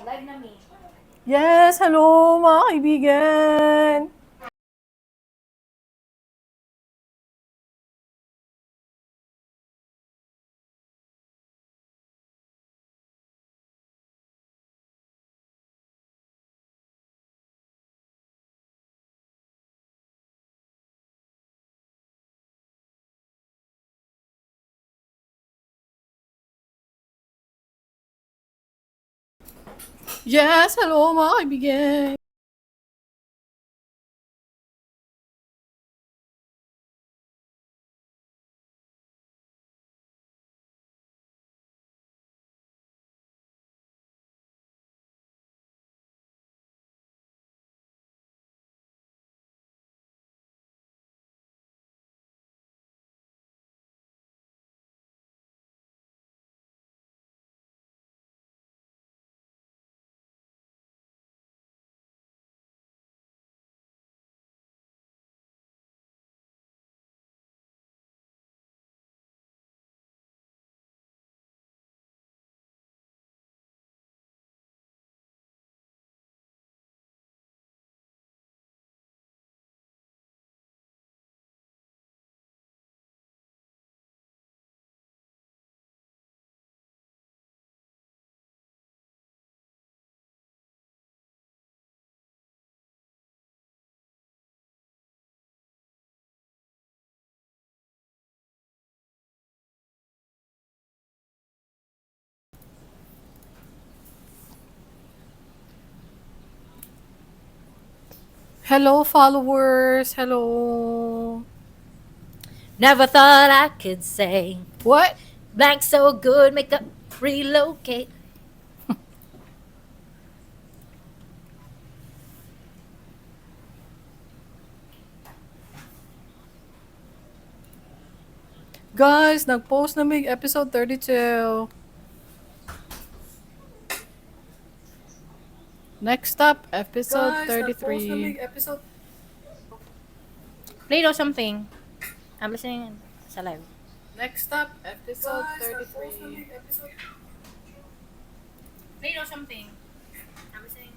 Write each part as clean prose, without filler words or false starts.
Live na mi. Yes, hello mga kaibigan! Yes, hello mga kaibigan! Hello followers! Hello! Never thought I could say What? blank so good, make up relocate. Guys, nag-post na may episode 32. Next up, episode Guys, 33. Episode... Play daw something. I'm listening sa live. Next up, episode 33. Play daw something. I'm listening.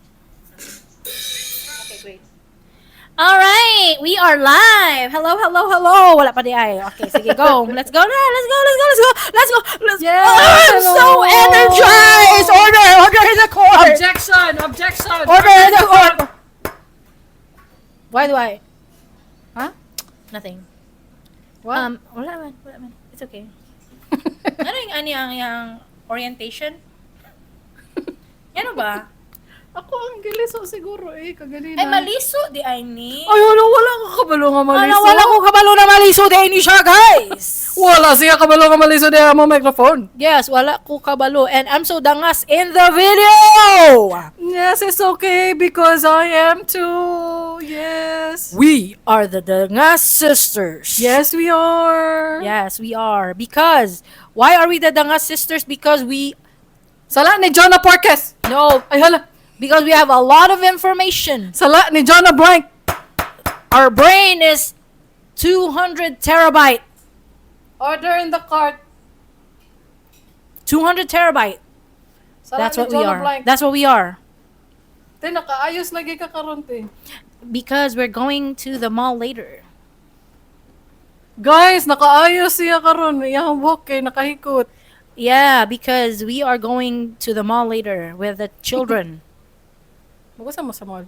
Okay, great. All right, we are live. Hello, hello, hello. Wala pa di ay. Okay, sige, go. Let's go na. Let's go, let's go, let's go. Let's go. Let's Yes, Oh, I'm so hello. energized. Order, order in the court. Objection! Objection! Order in the court. Why do I? Huh? Nothing. What? Wala man, wala man. It's okay. Ano yung ano yung orientation? Ano ba? Ako ang giliso siguro eh, kagalina. Ay, maliso di ay ni. Ay, wala, wala ko kabalo nga maliso. Ano, wala ko kabalo na maliso di ay ni siya, guys! Wala siya kabalo nga maliso di mo microphone. Yes, wala ko kabalo. And I'm so dangas in the video! Yes, it's okay because I am too. Yes. We are the Dangas Sisters. Yes, we are. Yes, we are. Because, why are we the Dangas Sisters? Because we, Sala ni Jonah Porkes. no, Ay, hala. because we have a lot of information. Sala ni Jonah Blank. Our brain is 200 terabyte. Order in the cart. 200 terabyte. Sala That's ni what we Jonah are. Blank. That's what we are. Te, nakaayos lagi ka karon, te. Because we're going to the mall later. Guys, nakaayos siya karon. Iyang buhok kay nakahikot. Yeah, because we are going to the mall later with the children. Magusa mo sa mall.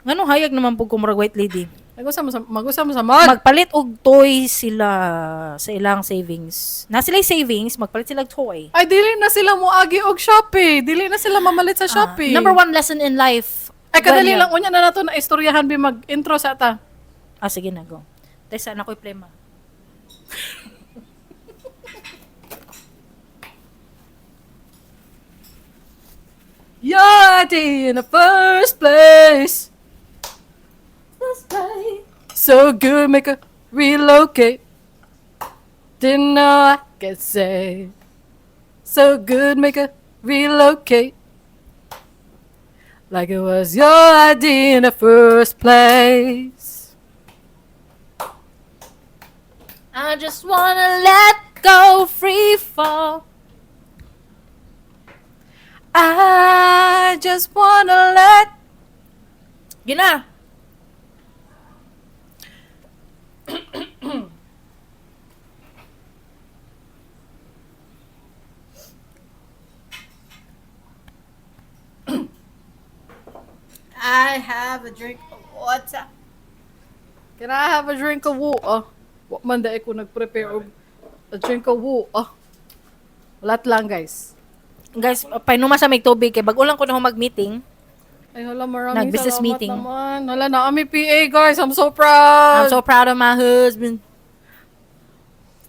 Ngano hayag naman pug ko murag white lady. Magusa mo sa mall. Magpalit og toy sila sa ilang savings. Na sila savings, magpalit sila og toy. Ay, dili na sila moagi og Shopee. Dili na sila mamalit sa Shopee. Number one lesson in life. Ay, kadali Ganyan. lang. Unya na nato na istoryahan bi mag-intro sa ta. Ah, sige na, go. Tesa, na ko'y plema. Yachty in the first place. So good, make a relocate. Didn't know I could say. So good, make a relocate. Like it was your idea in the first place. I just wanna let go, free fall. I just wanna let. Gina. I have a drink of water. Can I have a drink of water? Wa man diay ko nag-prepare og a drink of water. Wala lang, guys. Guys, painuma sa may tubig kay bag-o lang ko na mag-meeting. Ay, hala, maraming Nag-business salamat meeting. naman. Hala, na kami PA, guys. I'm so proud. I'm so proud of my husband.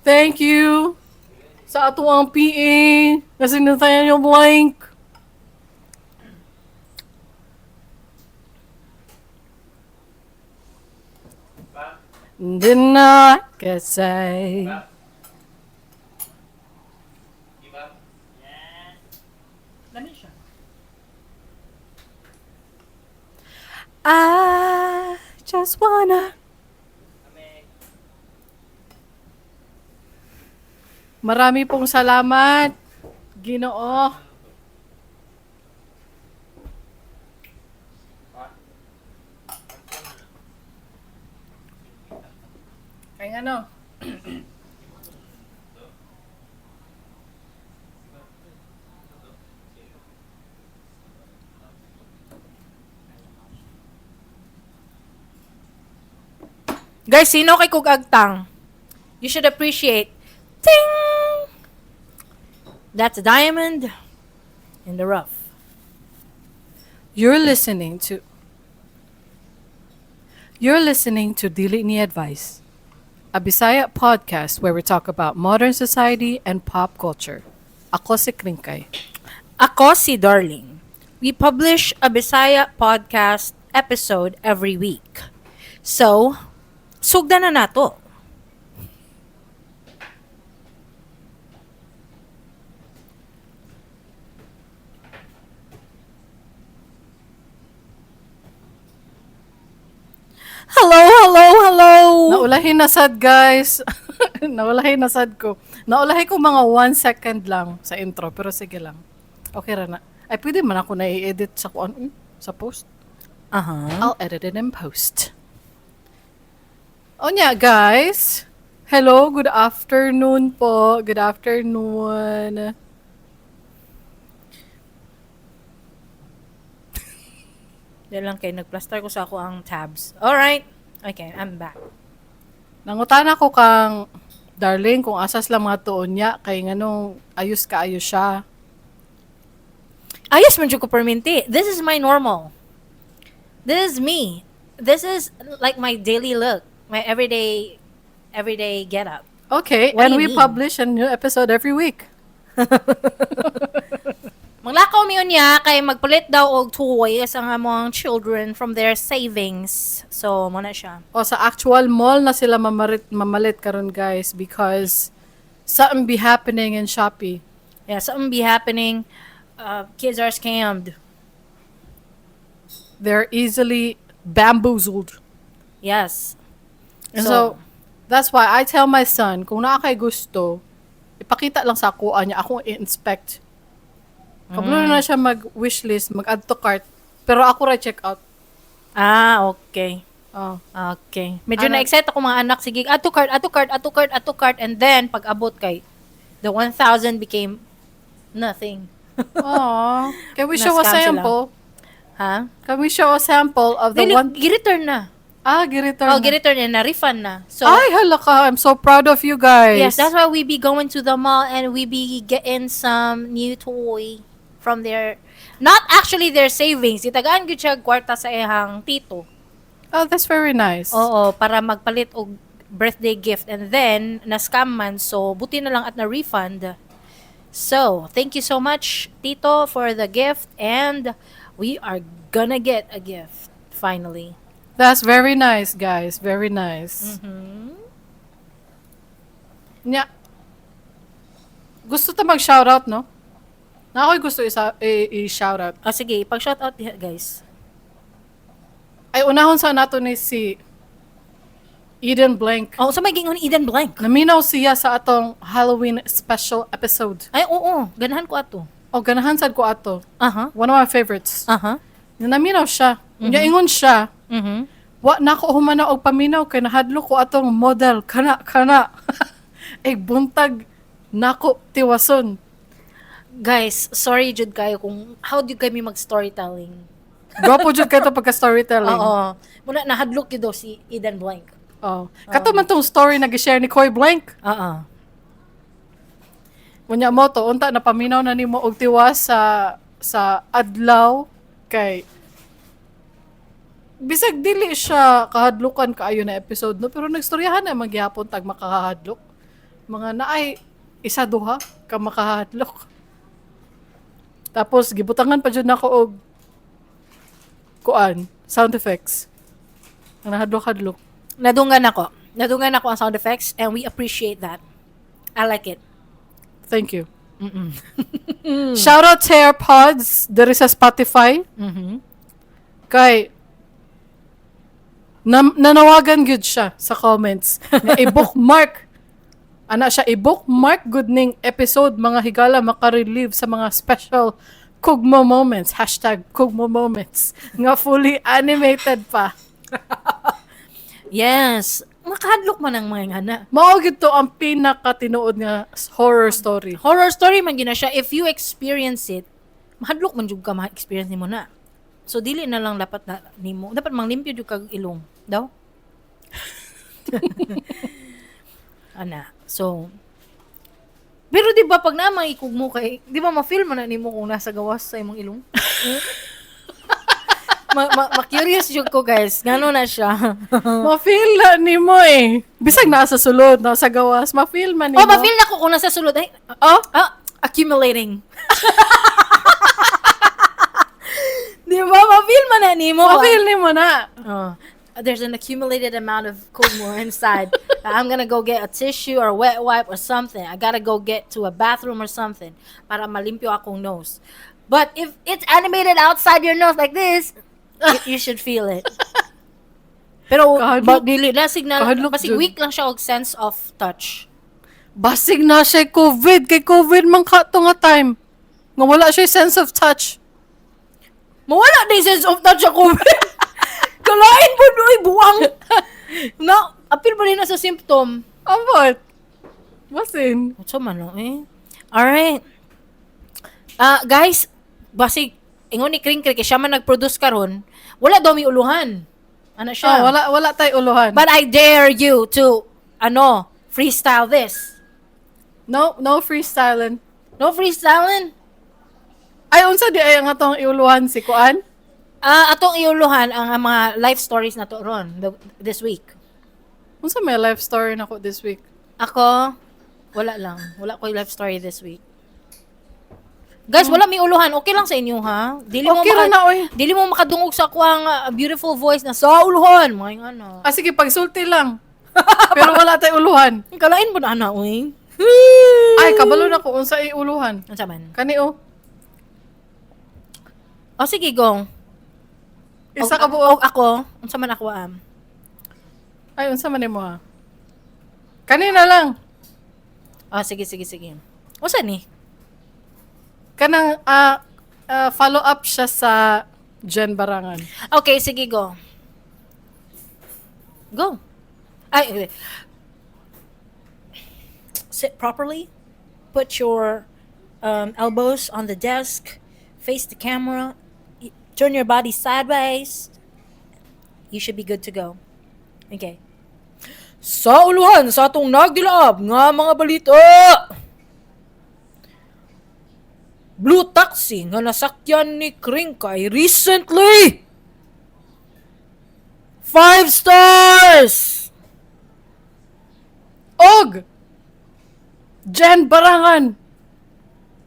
Thank you sa atuang PA. Kasi Nathaniel Blank. Did not get say. Lami siya. I just wanna. Marami pong salamat, Ginoo. Kaya ano? Guys, sino kay Kugagtang? You should appreciate. Ting! That's a diamond in the rough. You're listening to Dili Ni Advice, a Bisaya podcast where we talk about modern society and pop culture. Ako si Kringkay. Ako si Darling. We publish a Bisaya podcast episode every week. So, sugdan na nato. Hello, hello, hello. Naulahin na sad, guys. Naulahin na sad ko. Naulahin ko mga 1 second lang sa intro, pero sige lang. Okay ra na. Ay, pwede man ako na i-edit sa kuan sa post. I'll edit it in post. Onya, guys. Hello, good afternoon po. Good afternoon. Dahil lang kay nagplaster ko sa ako ang tabs. All right. Okay, I'm back. Nangutana ko kang Darling kung asas lang mga tuon niya kay nganong ayos ka ayos siya. Ayos man jud ko perminti. This is my normal. This is me. This is like my daily look, my everyday get up. Okay, What and do you we mean? publish a new episode every week. Maglakaw mi unya kay magpalit daw og toys ang among children from their savings. So, mo na siya. O sa actual mall na sila mamalit karon, guys, because something be happening in Shopee. Yeah, something be happening. Kids are scammed. They're easily bamboozled. Yes. And so, that's why I tell my son, kung naa kay gusto, ipakita lang sa ako niya, akong i-inspect. Kabalo na siya mag-wishlist, mag-add to cart, pero ako ra check out. Ah, okay. Oh. Okay. Medyo Ano? na-excite ako mga anak. Sige, add to cart, add to cart, add to cart, add to cart. And then, pag abot kay, the 1,000 became nothing. Aw. Can we show a Na-scam sila. sample? Ha? Can we show a sample of the Dili, one? gi-return na. Ah, gi-return Oh, na. gi-return na, na-refund na. So, Ay, hala ka. I'm so proud of you guys. Yes, that's why we be going to the mall and we be getting some new toy from their, not actually their savings. Itagaan gyud siya kwarta sa iyang tito. Oh, that's very nice. Oo, para magpalit og birthday gift and then na-scam man, so buti na lang at na-refund. So, thank you so much, Tito, for the gift, and we are gonna get a gift finally. That's very nice, guys. Very nice. Nya. Gusto ta mag-shoutout, no? Na ako'y gusto i-shoutout. Oh, sige, pag-shoutout diha, guys. Ay, unahon sa nato ni si Eden Blank. Oh, sa may gingon Eden Blank. Naminaw siya sa atong Halloween special episode. Ay, oo, ganahan ko ato. O ganahan sad ko ato. One of my favorites. Naminaw siya. Unya ingon siya, "Wa na ko humana og paminaw kay nahadlok ko atong model kana kana. Ay buntag nako tiwason." Guys, sorry jud kayo kung how do kami mag-storytelling. Gwapo jud kayo to pagka storytelling. Oo. Muna nahadlok gyud daw si Eden Blank. Oh. Kato man tong story na gi-share ni Koy Blank. Oo. Unya mo to unta na paminaw na nimo og tiwas sa adlaw kay bisag dili siya kahadlukan kaayo na episode, no, pero nagstoryahan na magyapon tag makahadlok, mga naay isa duha ka makahadlok, tapos gibutangan pa jud nako og kuan, sound effects ang nahadlok-hadlok. Nadunggan ako. Nadunggan ako ang sound effects and we appreciate that. I like it. Thank you. Shout out to AirPods diri sa Spotify kay nanawagan gyud siya sa comments nga i-bookmark ana siya, i-bookmark gud ning episode, mga higala, makarelive sa mga special Kugmo moments, #KugmoMoments nga fully animated pa. Yes. Makahadlok man ang mga ngana. Mao gyud to ang pinakatinuod nga horror story. Horror story man gyud na siya. If you experience it, mahadlok man jud ka ma-experience nimo na. So dili na lang dapat na nimo. Dapat manglimpyo jud kag ilong daw. Ana. So pero di ba pag naa ikug mo kay, di ba ma-feel man na nimo kung nasa gawas sa imong ilong? Ma-curious jud ko, guys. Ngano na siya? Ma-feel na nimo eh. Bisag naa sa sulod, naa sa gawas, ma-feel man nimo. Oh, ma-feel na ko kung nasa sulod. Ay, Oh, ah, accumulating. Di ba? Ma-feel man na nimo ba? Ma-feel nimo na. Oh. There's an accumulated amount of kugmo inside. I'm gonna go get a tissue or a wet wipe or something. I gotta go get to a bathroom or something para malimpyo akong nose. But if it's animated outside your nose like this, you should feel it. Pero Kahadlok. ba, dili na signal, Kahadlok basig jud. weak lang siya og sense of touch. Basig na siya COVID. Kay COVID man ka to nga time. Nga wala siya sense of touch. Mawala na yung sense of touch ako. Kalain mo noy buwang. Na, apil ba rin na sa symptom? Amot. Basin. So man no, eh. Alright. Ah, guys, basig ingon ni Kring kay siya man nag-produce karon, wala daw may uluhan. Ano siya? Ah, wala tay uluhan. But I dare you to ano, freestyle this. No, no freestyling. No freestyling. Ay, unsa di ay ang atong iuluhan, si kuan? Ah, atong iuluhan ang mga life stories na to ron this week. Unsa may life story nako this week? Ako, wala lang. Wala ko life story this week. Guys, wala may uluhan. Okay lang sa inyo, ha? Dili mo Okay ra na, oy. Dili mo makadungog sa akuang beautiful voice na sa uluhan. Mga yung ano. Ah, sige, pagsulti lang. Pero wala tay uluhan. Kalain mo na, ana, oy. Ay, kabalo na ko unsa iuluhan. Unsa man? Kani oh. O, sige, go. Isa ka buok. Og ako, unsa man ako, am? Ay, unsa man nimo ha? Kanina lang. O, sige, sige, sige. Unsa ni? Kanang follow up siya sa Jen Barangan. Okay, sige, go. Go. Ay, okay. Sit properly. Put your elbows on the desk. Face the camera. Turn your body sideways. You should be good to go. Okay. Sa uluhan sa atong nagdilaab nga mga balita. Blue taxi nga nasakyan ni Kringkay recently. 5 stars! Og Jen Barangan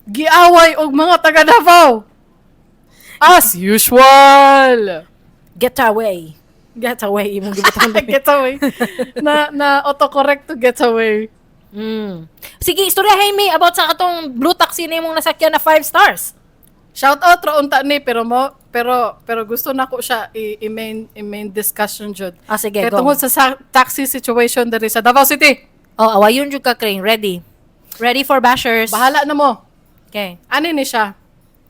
giaway og mga taga Davao. As usual. Get away. Get away. Imong gibutang. Get away. Na autocorrect to get away. Sige, istorya Jaime about sa katong blue taxi na imong nasakyan na 5 stars. Shout out ra unta ni pero mo pero pero gusto nako siya i-main discussion jud. Ah, sige, Kay go. tungod sa taxi situation diri sa Davao City. Oh, awayon jud ka, Kring. Ready. Ready for bashers. Bahala na mo. Okay. Ani ni siya?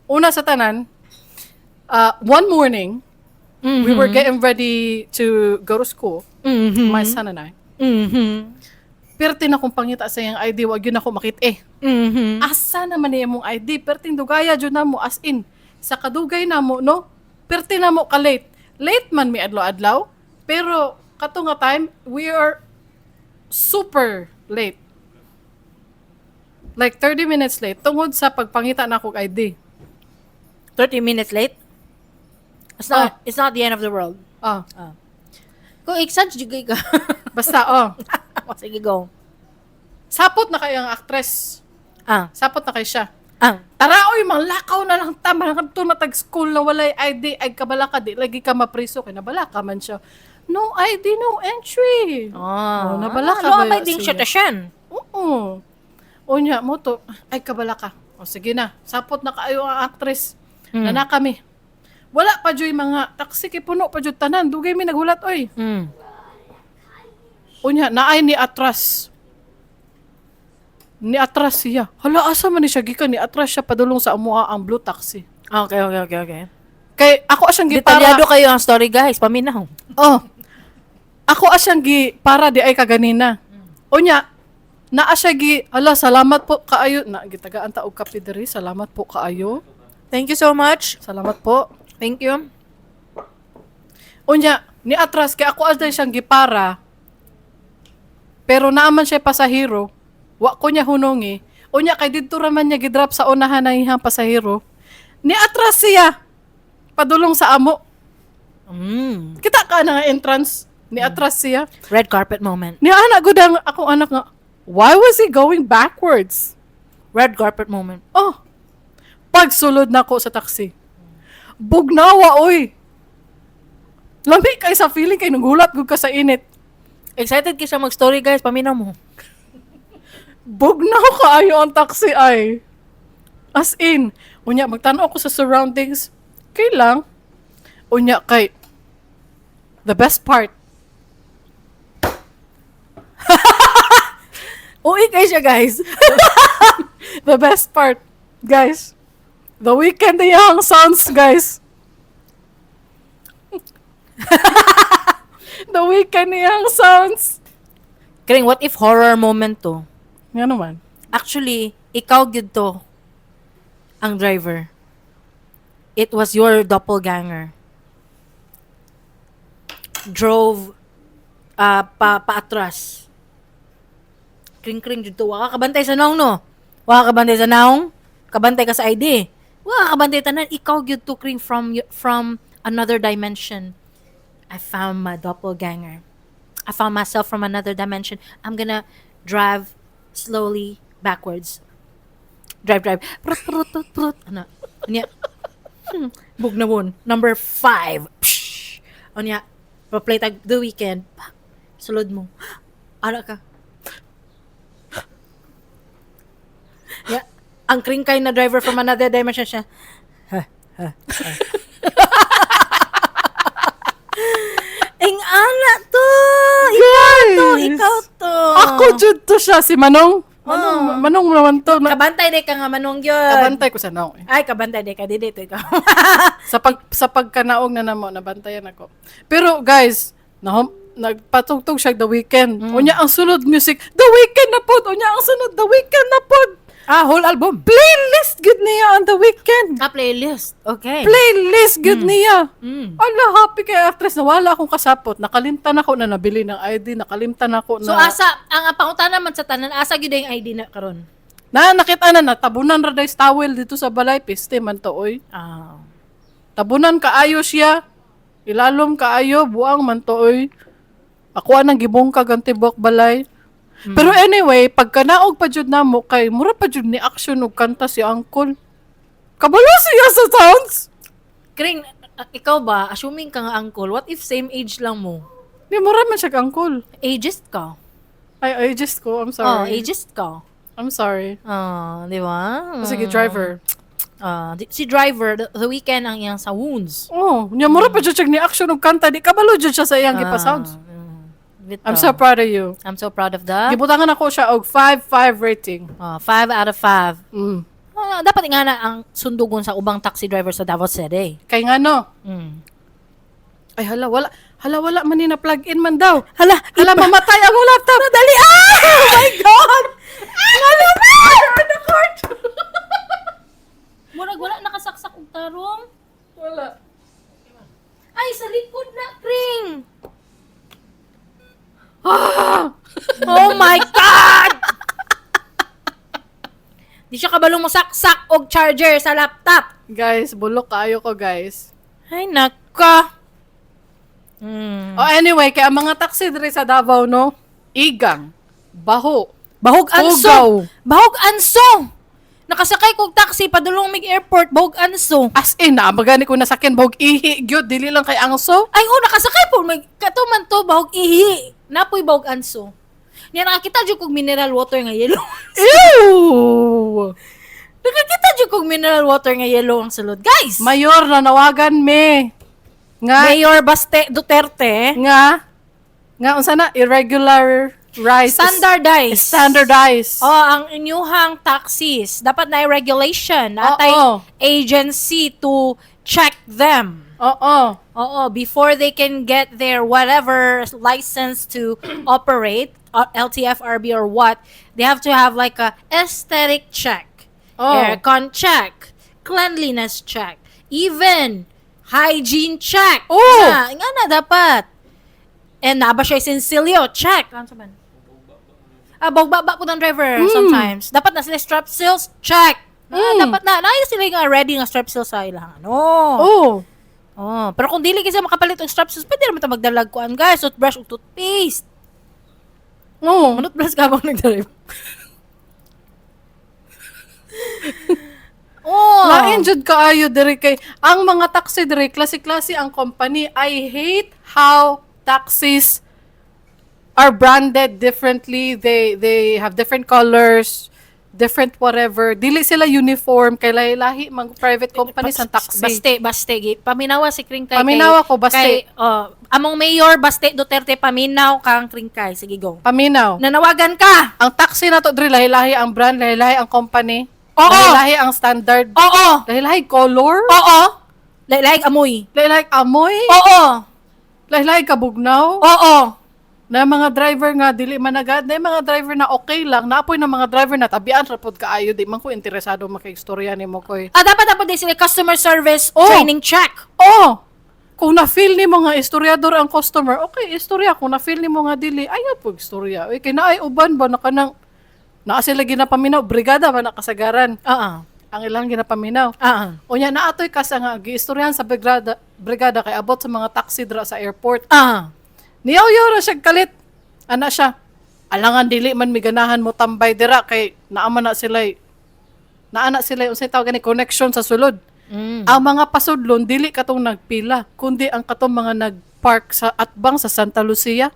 Una sa tanan, one morning, we were getting ready to go to school, my son and I. Perti na akong pangita sa iyang ID, wa gyud nako makita eh. Asa naman niya mong ID? Perting dugaya jud namo, as in. Sa kadugay namo, no? Perti namo ka late. Late man mi adlaw-adlaw, pero kato nga time, we are super late. Like 30 minutes late tungod sa pagpangita na akong ID. 30 minutes late? It's not the end of the world. Ah, Kung exage jud ka. Basta oh. Sige, go. Sapot na kayo ang actress. Sapot na kayo siya. "Tara oy, manglakaw na lang ta, mangadto na tag school na walay ID, ay kabala ka, di lagi ka mapriso kay nabalaka man siya. No ID, no entry." Ah. Oh, nabala ka Lo ba may ding siya? siya. Oo. Unya mo to, "Ay, kabala ka. O sige na, sapot na kaayo ang actress." Na kami. Wala pa joy mga taxi kay puno pa jud tanan, dugay mi naghulat oy. Unya naay ni atras. Ni atras siya. Hala, asa man ni siya gikan, ni atras siya padulong sa amoa ang blue taxi. Okay. Kay ako siyang gipara. Detalyado kayo ang story, guys. Paminaw. Oh. Ako asyang gi para di ay kaganina. Unya, naa siya gi, "Ala, salamat po kaayo." Na gitagaan ta og kape diri, salamat po kaayo. Thank you so much. Salamat po. Thank you. Unya, ni atras kay ako aday siyang gipara. Pero naaman siya pasahero. Wa ko niya hunongi. Unya kay didto ra man niya gidrop sa unahan ng iyang pasahero. Ni atras siya padulong sa amo. Kita ka na nga entrance. Ni atras siya. Red carpet moment. Ni anak gud ang akong anak nga, "Why was he going backwards?" Red carpet moment. Oh. Pagsulod nako sa taxi. Bugnawa oy. Lami kay sa feeling kay nagulat gud ka sa init. Excited ka siya mag-story, guys. Paminaw mo. Bugnaw kaayo ang taxi ay. As in, unya magtan-aw ko sa surroundings. Kay lang. Unya kay the best part. Uy, kayo siya, guys. The best part, guys. The Weeknd iyang sounds, guys. The Weeknd iyang sounds. Kring, what if horror moment to? Nga naman. Actually, ikaw gyud to ang driver. It was your doppelganger. Drove pa paatras. Kring kring jud to. Wa ka kabantay sa naong, no? Wa ka kabantay sa naong? Kabantay ka sa ID. Wa ka kabantay tanan. Ikaw gyud to, kring, from another dimension. I found my doppelganger. I found myself from another dimension. I'm gonna drive slowly backwards. Drive, drive. Prut, prut, prut, prut. Ano? Unya. Bugnawon. Number 5. Psh. Unya. Pa-play tag The Weeknd. Pak. Sulod mo. Ara ka. Yeah. Ang kringkay na driver from another dimension siya. Ha, ha, ha. Ing ana to! Ikaw to! Guys! Ikaw to! Ako jud to siya si Manong. Manong, Manong naman to. Na, Kabantay di ka nga manong yun. Kabantay ko sa naong eh. Ay, kabantay di ka. Di dito ikaw. Sa pagkanaog na namo nabantayan ako. Pero guys, nagpatugtog siya The Weeknd. Unya ang sunod music, The Weeknd na pod. Unya ang sunod, The Weeknd na pod. Ah, whole album. Playlist gud niya on The Weeknd. Ah, playlist. Okay. Playlist gud niya. Ala, happy kay actress na wala akong kasapot. Nakalimtan ako na nabili ng ID, nakalimtan ako So na asa ang pangutana man sa tanan, asa gyud ang ID na karon? Na nakita na natabunan ra day's towel dito sa balay, piste man to oy. Tabunan kaayo siya. Ilalom kaayo, buang man to oy. Ako anang gibungkag ang tibok balay. Pero anyway, pagkanaog pa jud namo kay mura pa jud ni action og kanta si uncle. Kabalo siya sa sounds. Kring, ikaw ba, assuming ka nga uncle, what if same age lang mo? Di mura man siya ka uncle. Ageist ka. Ay, ageist ko. I'm Oh, sorry. Ageist ka. I'm sorry. Oh, di ba? Sige, driver. Ah, si driver, the Weeknd ang iyang sa wounds. Oh, nya mura pa jud siya ni action og kanta, di kabalo jud siya sa iyang gipa-sounds. Bitaw. I'm so proud of you. I'm so proud of the Gibutangan ako siya og 5-5 rating. 5 out of 5. Oh, dapat nga na ang sundugon sa ubang taxi driver sa Davao City. Kay ngano? Ay hala, wala. Hala, wala man ni na plug in man daw. Hala, Hala, mamatay ang laptop. Dali ah! Oh my God! Ano ba? The court. Murag wala nakasaksak og tarong. Wala. Ay, sa likod na, Kring! Ah! Oh my God! Di siya kabalo mo saksak og charger sa laptop. Guys, bulok kaayo ko, guys. Ay, naka. Oh, anyway, kaya ang mga taxi diri sa Davao, no? Igang, baho, Bahog anso. Ugaw. Bahog anso. Nakasakay kog taxi padulong mig airport, bahog anso. As in, na magani ko nasakyan bahog ihi gyud, dili lang kay angso. Ay, oh, nakasakay po. May, kato man to, bahog ihi. Napoy bahog anso. Niya nakakita jud kog mineral water nga yellow. Ew! Nakakita jud kog mineral water nga yellow ang sulod. Guys! Mayor, nanawagan me. Nga, Mayor Baste Duterte, nga, unsa na, irregular rice. Standardized. Standardized. Oh, ang inyuhang taxis. Dapat na regulation. Natay agency to check them. Oo. Oo, before they can get their whatever license to operate, LTFRB or what, they have to have like a aesthetic check, aircon check, cleanliness check, even hygiene check. Oh. Na, nga na dapat. And naa ba siya sinsilyo? Check. Ano man? Ah, ba po ng driver sometimes. Dapat na sila strap seals? Check. Ah, dapat na. Na sila nga ready nga strap seals sa ilang ano. Oo. Oh, pero kung dili kasi makapalit og strap seals, pwede naman ta magdalag kuan guys, toothbrush ug toothpaste. Oo. Toothbrush ka bang nagdrive? Oh. Lain jud kaayo diri kay ang mga taxi diri, klase-klase ang company. I hate how taxis are branded differently. They have different colors, different whatever. Dili sila uniform kay lahi-lahi mang private companies ang taxi. Baste, baste. Paminawa si Kringkay. Paminawa ko, baste. Kay, oh, among mayor, Baste Duterte, paminaw kang Kringkay. Sige, go. Paminaw. Nanawagan ka! Ang taxi na to diri, lahi-lahi ang brand, lahi-lahi ang company. Oo. Lahi-lahi ang standard. Oo! Lahi-lahi color. Oo! Lahi amoy. Lahi-lahi amoy. Oo! Lahi-lahi kabugnaw. Oo! Na mga driver nga dili managad, na mga driver na okay lang, naapoy na mga driver na tabian ra pod kaayo, di man ko interesado makiistorya nimo koy. Ah, dapat dapat din sila customer service Oh. training check. Oh, kung na-feel nimo nga istoryador ang customer, okay, istorya. Kung na-feel nimo nga dili, ayaw po istorya. Uy, kay naay uban ba na kanang naa sila ginapaminaw, brigada ba nakasagaran Oo. ang ilang ginapaminaw. Oo. Unya naatoy ka sa nga giistoryahan sa brigada, brigada kay abot sa mga taxi dra sa airport. Niyaw-yaw ra siya kalit. Ana siya. Alangan dili man miganahan mo tambay dira kay naa man na sila, naa na sila unsay tawag gani, connection sa sulod. Ang mga pasudlon dili katong nagpila kundi ang katong mga nagpark sa atbang sa Santa Lucia.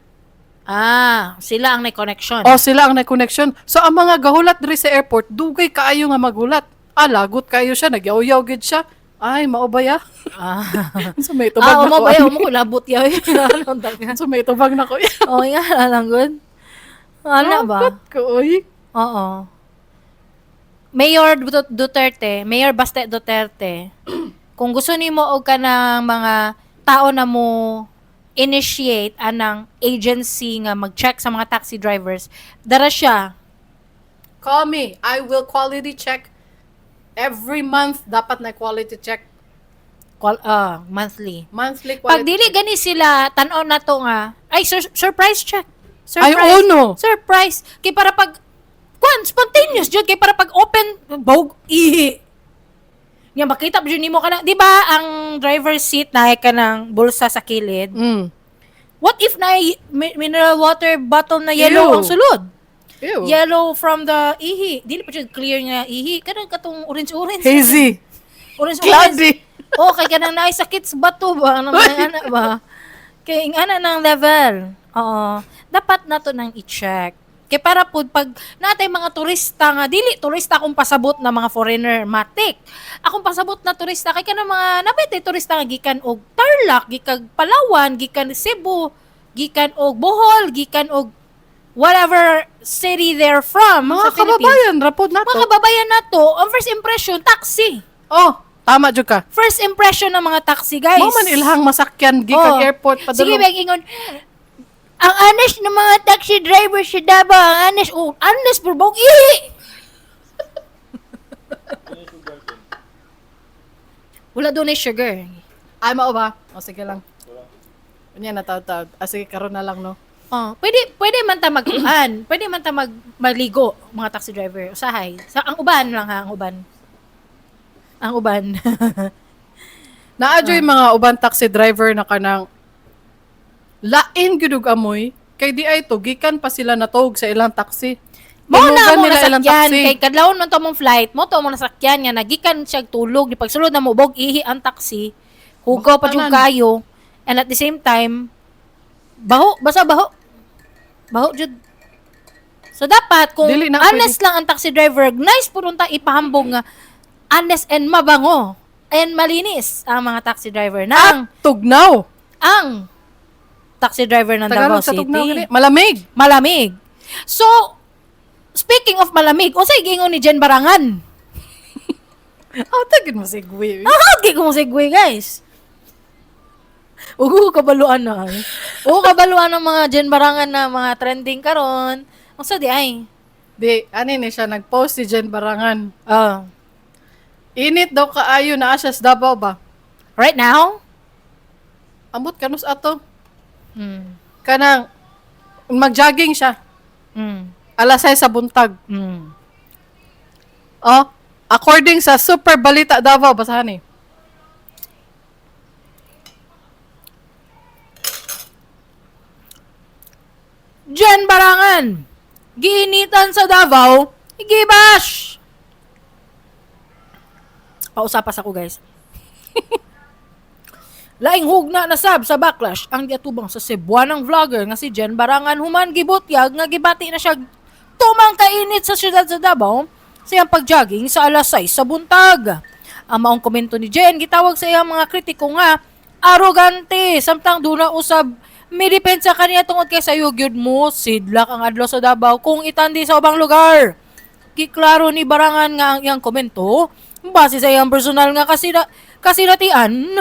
Ah, sila ang may connection. O sila ang na-connection. So ang mga gahulat diri sa airport dugay kaayo nga maghulat. Ah, lagot kaayo siya, nagyaw-yaw gid siya. Ay, mao ba ya? So may tubag Ah, na mo ko. ba mo ko labot yaw. So may tubag na ko. Oh, nga lang good. Ano ba? Lagot ko, oy. Oo. Mayor Duterte, Mayor Baste Duterte, kung gusto nimo og kanang mga tao na mo initiate anang agency nga mag-check sa mga taxi drivers, dara siya. Call me. I will quality check every month. Dapat na quality check. Monthly. Monthly Pag quality. dili gani sila, tan-aw na to nga, ay, surprise check. Ay, Surprise. oo, no. Surprise. Kay para pag, kwan, spontaneous jud. Kay para pag open, bog, ihi. Nga, makita pa jud nimo ka na, di ba, ang driver's seat na ka ng bulsa sa kilid? What if na mineral water bottle na yellow Ew. ang sulod? Ew. Yellow from the ihi. Dili pa jud clear nga ihi. Kanang katong orange-orange. Hazy. Orange-orange. Cloudy. Oh, kay kanang naay sakit sa bato ba? Ano mga ana ba? Kay ing ana ng level. Oo. Dapat nato nang i-check. Kay para pud pag natay mga turista nga dili turista akong pasabot na mga foreigner matik. Akong pasabot na turista kay kanang mga nabay turista nga gikan og Tarlac, gikan Palawan, gikan Cebu, gikan og Bohol, gikan og whatever city they're from Mga sa Philippines. kababayan, ra pod nato. Mga kababayan nato, ang first impression, taxi. Oh, tama jud ka. First impression ng mga taxi, guys. Mao man ilahang masakyan gikan Oh. airport Sige, padulong. beg ingon. Ang honest ng mga taxi driver sa Davao, ang honest, oh, honest, bro, bog, ihi! Wala doon ay sugar. Ay, mao ba? O sige lang. Unya na taud. Ah, sige, karon na lang, no. Oh, pwede pwede man ta magkuan, pwede man ta maligo mga taxi driver. Usahay. Sa ang uban lang ha, ang uban. Ang uban. Naa joy mga uban taxi driver na kanang lain gyud og amoy kay di ay to gikan pa sila natog sa ilang taxi. Mo na Tinugan mo nila ilang nasakyan taxi. kay kadlawon man to mong flight, mo to mo nasakyan nga nagikan siya tulog di pagsulod na mo bog ihi ang taxi. Hugaw pa jud Tanan. kayo and at the same time baho, basta baho. Baho jud. So dapat kung Dili na honest lang ang taxi driver, nice pud unta ipahambog nga honest and mabango and malinis ang mga taxi driver At ng tugnaw. ang taxi driver ng Davao Tagalog sa City. tugnaw gani. Malamig. Malamig. So, speaking of malamig, unsay giingon ni Jen Barangan? Oh, tagin mo segue. Ah, kay kung segue, guys. Ugo kabaluan na. Ay. Ugo kabaluan ng mga Jen Barangan na mga trending karon. Unsa di ay? Di, ani ni siya nag-post si Jen Barangan. Ah. Init daw kaayo na siya sa Davao ba? Right now? Amot kanus ato. Kanang mag-jogging siya. Alas 6 sa buntag. Oh, according sa Super Balita Davao, basahan eh. Jen Barangan. Giinitan sa Davao, gibash. Pausapas ako, guys. Laing hugna na sab sa backlash ang giatubang sa Cebuanang vlogger nga si Jen Barangan human gibutyag nga gibati na siya tumang kainit sa siyudad sa Davao sa iyang pagjogging sa alas 6 sa buntag. Ang maong komento ni Jen gitawag sa iyang mga kritiko nga arogante samtang duna usab midepensa kaniya tungod kay sayo gyud mo sidlak ang adlaw sa Davao kung itandi sa ubang lugar. Giklaro ni Barangan nga ang iyang komento base sa iyang personal nga kasinatian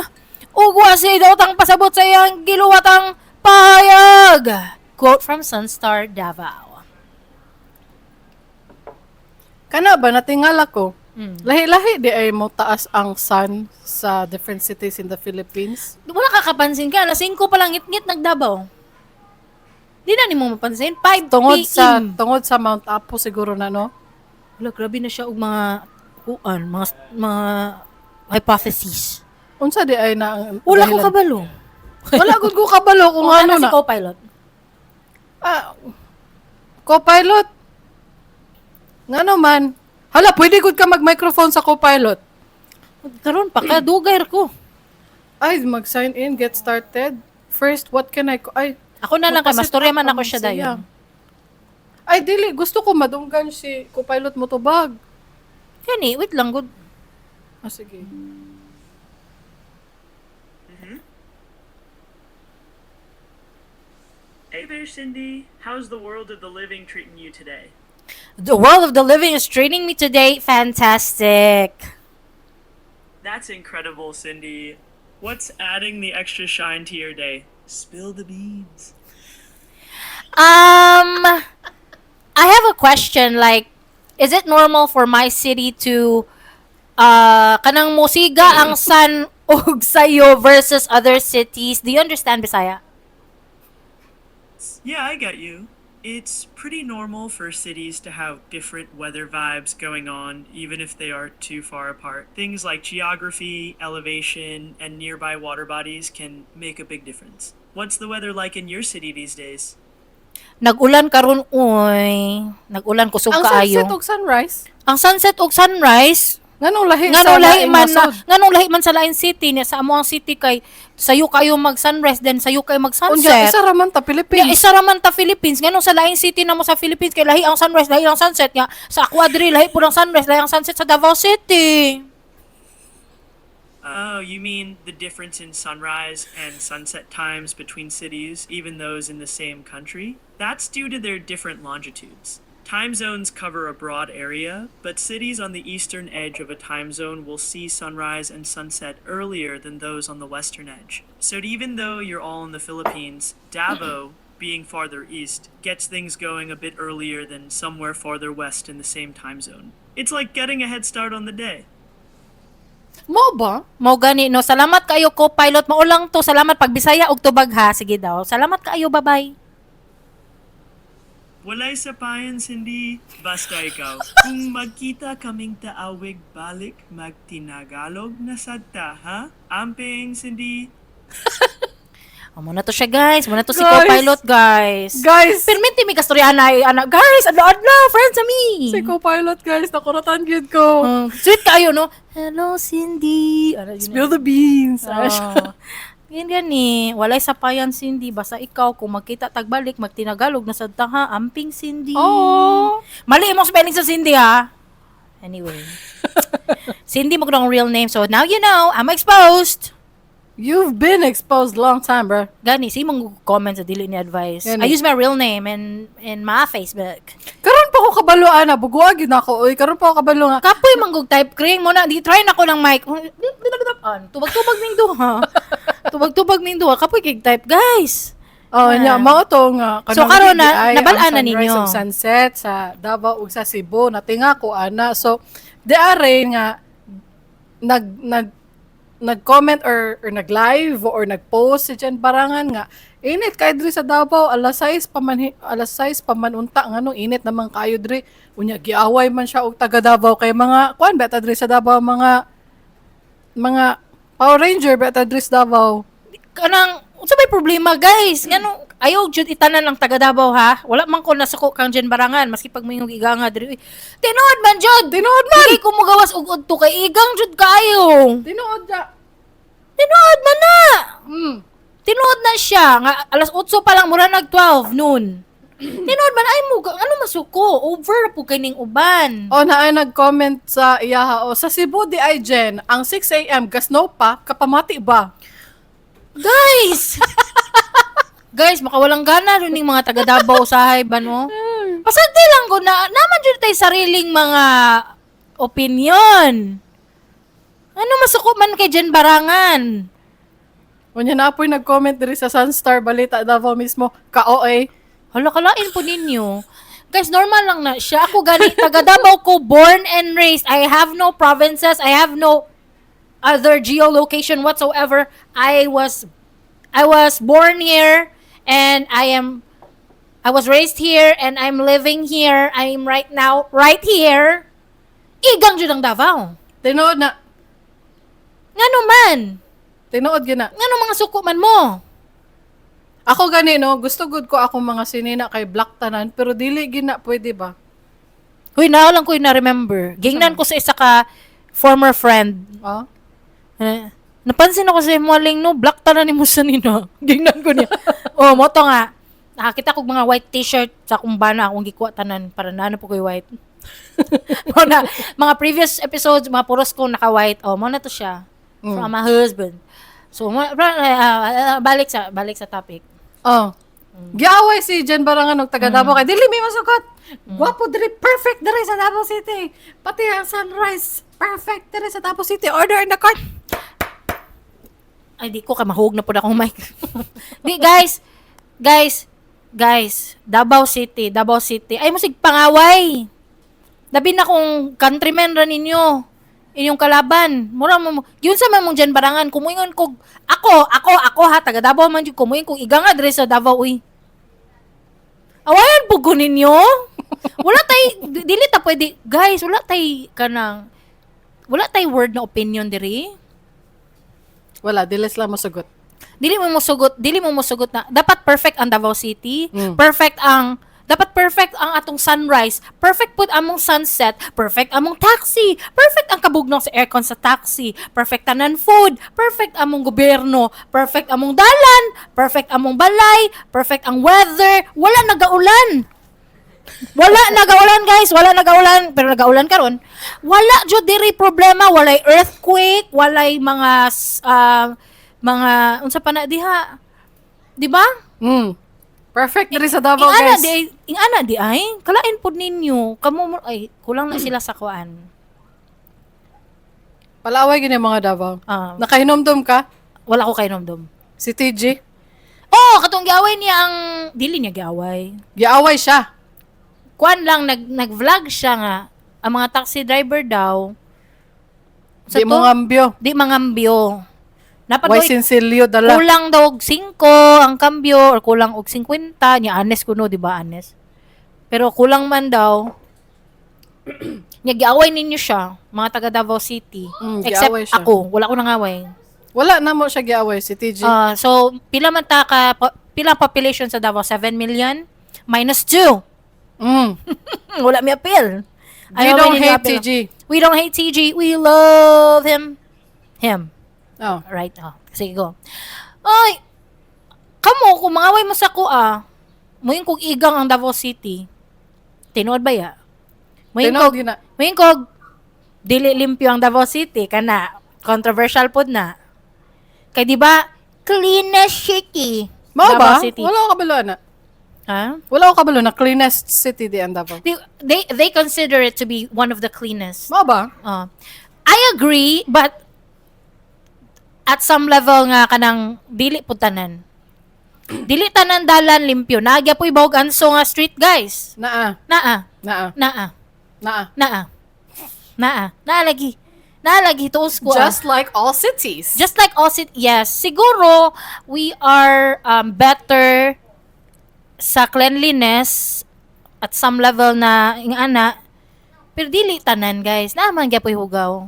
ug wa siya daotang pasabot sa iyang giluwatang pahayag. Quote from Sunstar Davao. Kana ba natingala ko? Lahi-lahi di ay mo taas ang sun sa different cities in the Philippines. Wala ka kapansin ka. Alas 5 pa lang ngit-ngit nagdabaw. Di na nimo mapansin. 5 Tungod PM. sa tungod sa Mount Apo siguro na, no. Wala, grabe na siya og mga kuan, mga hypotheses. Unsa di ay na ang Wala ko dahilan? kabalo. Wala gud ko kabalo kung Kung ano si na. co-pilot. Ah, co-pilot. Ngano man? Hala, pwede gud ka mag-microphone sa co-pilot. Karon pa ka dugay ra ko. Ay, mag-sign in, get started. First, what can I ay, Ako na lang kay magpa-set mastorya up man ka ako man siya siya. dayon. Ay, dili. Gusto ko madunggan si co-pilot mo tubag. Kani, wait lang good. Ah, sige. Hey there, Cindy. How's the world of the living treating you today? The world of the living is treating me today fantastic. That's incredible, Cindy. What's adding the extra shine to your day? Spill the beans. I have a question, like, is it normal for my city to kanang musiga ang sun og sayo versus other cities? Do you understand Bisaya? Yeah, I get you. It's pretty normal for cities to have different weather vibes going on, even if they are too far apart. Things like geography, elevation, and nearby water bodies can make a big difference. What's the weather like in your city these days? Nag-ulan karon oy. Nag-ulan kusog Ang kaayo. sunset ug sunrise. Ang sunset ug sunrise Nganong lahi nganong sa lahi laing man na, nasod? nganong lahi man sa lain city niya sa amo ang city kay sayo kayo mag sunrise then sayo kayo mag Unya, sunset. isa ra man ta Nya Philippines. isa ra man ta Philippines nganong sa laing city na mo sa Philippines kay lahi ang sunrise, lahi ang sunset nya sa Aquadri lahi pud ang sunrise, lahi ang sunset sa Davao City. Oh, you mean the difference in sunrise and sunset times between cities, even those in the same country? That's due to their different longitudes. Time zones cover a broad area, but cities on the eastern edge of a time zone will see sunrise and sunset earlier than those on the western edge. So even though you're all in the Philippines, Davao, being farther east, gets things going a bit earlier than somewhere farther west in the same time zone. It's like getting a head start on the day. Mao ba? Mao gani, no. Salamat kayo, co-pilot. Mao lang to. Salamat pag Bisaya og tubag ha. Sige daw. Salamat kaayo, bye-bye. Walay sapayan, Cindy. Basta ikaw. Kung magkita kaming taawig balik, magtinagalog na sad ta, ha? Amping, Cindy. Oh, mao na to siya, guys. Mao na to si Guys. co-pilot, guys. Guys, Perminti mi kastoryana ay ana. Guys, adlaw-adlaw, friends sa mi. si co-pilot, guys, nakuratan gyud ko. Sweet kaayo, no? Hello, Cindy. Ano, yun. Spill the beans. Oh. Yan gani, walay sapayan, Cindy, basta ikaw kung magkita tagbalik magtinagalog na sad ta ha, amping, Cindy. Oh. Mali imong spelling sa Cindy ha. Anyway. Cindy mo ang real name. So now you know, I'm exposed. You've been exposed long time, bro. Gani, si mong comment sa dili ni advice. Gani. I use my real name in my Facebook. Karon pa ko kabalo ana, bugoa gyud nako oy. Karon pa ko kabalo nga. Kapoy manggug type kring mo na di try na ko ng mic. Tubag-tubag ning duha. Tubag-tubag ning duha. Kapoy kig type, guys. Oh, nya mao to nga So, kanang karon na, ay, nabal-an ang na sunrise ninyo. ug sunset sa Davao ug sa Cebu natinga ko ana. So di are nga nag nag nag-comment or nag-live or nag-post si Jen Barangan nga init kay diri sa Davao, alas 6 pa man, alas 6 pa man unta, nganong init naman kayo diri? Unya giaway man siya og taga Davao kay mga kuan ba ta diri sa Davao, mga Power Ranger ba ta diri sa Davao. Kanang unsa may problema, guys? Ngano ayaw jud itanan ang taga Davao ha? Wala man ko nasuko kang Jen Barangan maski pag moingog iganga diri. Uy, tinuod man jud. Tinuod man. Dili ko mogawas og udto kay igang jud kaayo. Tinuod ja. Tinuod man na. Tinuod na siya nga alas 8 pa lang, mura nag 12 noon. Tinuod man ay mo ano masuko over po kay ning uban. O na ay nag-comment sa iyaha o sa Cebu di ay Jen, ang 6 a.m. gasno pa, kapamati ba? Guys! Guys, makawalang gana rin yung mga taga Davao usahay ba, no? Pasante lang ko na, naman dyan tayo sariling mga opinion. Ano masuko man kay Jen Barangan? Unya na po'y nag-comment diri sa Sunstar Balita Davao mismo, ka-OA. Hala, kalain po ninyo. Guys, normal lang na siya. Ako gani, taga Davao ko, born and raised. I have no provinces. I have no other geolocation whatsoever. I was born here and I was raised here and I'm living here. I'm right now right here. Igang jud ang Davao. Tinuod na, Ngano man? Tinuod gina. Ngano mga suko man mo? Ako gani no, gusto gud ko akong mga sinina kay black tanan, pero dili gina pwede ba? Huy, na lang ko na remember. Gingnan ko sa isa ka former friend. Ah? Eh, napansin ako sa imo aling no, black tanan nimo sa nino. Gingnan ko niya. Oh, mo to nga. Nakakita kog mga white t-shirt sa akong bana, akong gikuha tanan para naano po ko'y white. Mao na, mga previous episodes, mga puros ko naka-white. Oh, mao na to siya. From my husband. So, balik sa topic. Oh. Giaway si Jen Barangan og taga Davao kay dili may masukat. Gwapo diri, perfect diri sa Davao City. Pati ang sunrise, perfect diri sa Davao City. Order in the cart. Ay, di ko kay mahug na pud akong mic. Di, guys, guys, guys, Davao City, Davao City. Ay, musig pangaway. Labi na kung countrymen ra ninyo. Inyong kalaban. Mura mo, yun sa man mong Jen Barangan, kumuingon kog, ako, ako, ako ha, taga Davao man jud, kumuingon kog iga nga diri sa Davao, uy. Awayan po ko ninyo. Wala tay, dili ta pwede, guys, wala tay kanang, wala tay word na opinion diri. Wala, dili sila masugot. Dili mo musugot na dapat perfect ang Davao City, perfect ang dapat perfect ang atong sunrise, perfect pud among sunset, perfect among taxi, perfect ang kabugnaw sa aircon sa taxi, perfect tanan food, perfect among gobyerno, perfect among dalan, perfect among balay, perfect ang weather, wala nagaulan. Wala nagaulan, guys, wala nagaulan, pero nagaulan karon. Wala jud diri problema, walay earthquake, walay mga unsa pa na diha. Di ba? Mm. Perfect diri sa Davao, Ingana guys. di ay, ingana di ay, kalain pod ninyo. Kamo ay kulang na sila sa kuan. Palaway gini mga Davao. Ah, Nakahinomdom ka? Wala ko kainomdom. Si TG? Oh, katong giaway niya ang dili niya giaway. Giaway siya. Kuan lang, nag-vlog siya nga ang mga taxi driver daw sa Di mo to, ngambyo. di mangambyo. Way Napadoy sinsilyo dala. Kulang daw og 5 ang kambyo or kulang og 50 niya, honest kuno, di ba, honest? Pero kulang man daw. Nya giaway ninyo siya, mga taga Davao City. Except Giaway siya. ako, wala ko nangaway. Wala na mo siya giaway si TG. Ah, so pila man ta ka pila population sa Davao? 7 million minus 2. Wala mi appeal. We Ayaw don't mi ninyo hate appeal. TG. We don't hate TG. We love him. Him. Oh. Right. Oh, sige, go. Ay, kamo, kung mangaway mo sa kuha, muing kog igang ang Davao City. Tinuod ba ya? Muing Tinuod kog, gyud na. Muing kog, dili limpyo ang Davao City, kana, controversial pod na. Kay di ba, cleanest city. Mao Davao ba? City. Wala ko kabalo na. Ha? Wala ko kabalo na cleanest city di ang Davao. They consider it to be one of the cleanest. Mao ba? I agree, but at some level nga kanang dili pud tanan. Dili tanan dalan limpyo. Naa po'y bahog anso nga street, guys. Naa. Naa, Naa. naa, Naa. naa. Naa, naa lagi. Naa lagi tuos ko, ah. Just like all cities. Just like all city, yes. Siguro we are better sa cleanliness at some level na ingana. Pero dili tanan, guys. Naa man gyapoy hugaw.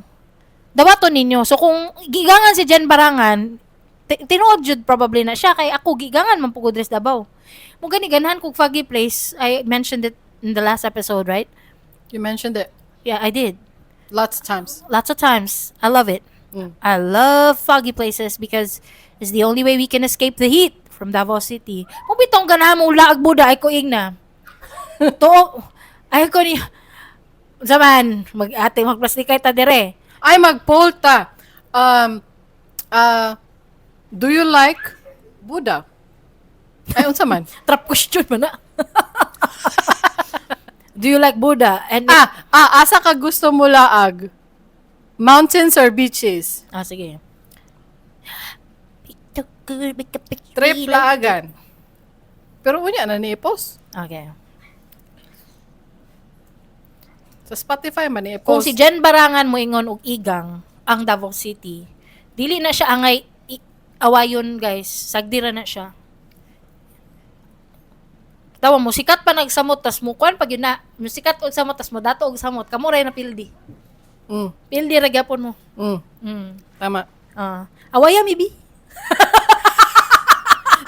Dawaton ninyo. So kung gigangan si Jen Barangan, tinuod jud probably na siya kay ako gigangan man pugod diri sa Davao. Mo gani ganahan kog foggy place. I mentioned it in the last episode, right? You mentioned it Yeah, I did. lots of times. Lots of times. I love it. I love foggy places because it's the only way we can escape the heat from Davao City. Kung bitong ganahan mo laag Buda, ay ko ingna. To, ay ko ni zaman mag ate magplastikay ta dire. Ay, mag-poll ta. Do you like Buddha? Ay, unsa man? Trap question man na. Do you like Buddha? And Ah, asa ka gusto mo laag? Mountains or beaches? Ah, sige. Trip laagan. Pero unya na ni i-post. Okay. Sa Spotify man ni Kung i-post. si Jen Barangan mo ingon og igang ang Davao City, dili na siya angay awayon, guys. Sagdira na siya. Tawa mo sikat pa nagsamot tas mo kuan pag yun na, mo sikat og samot tas mo dato og samot kamo ra na pildi. Pildi ra gyapon mo. Tama. Ah, awaya maybe.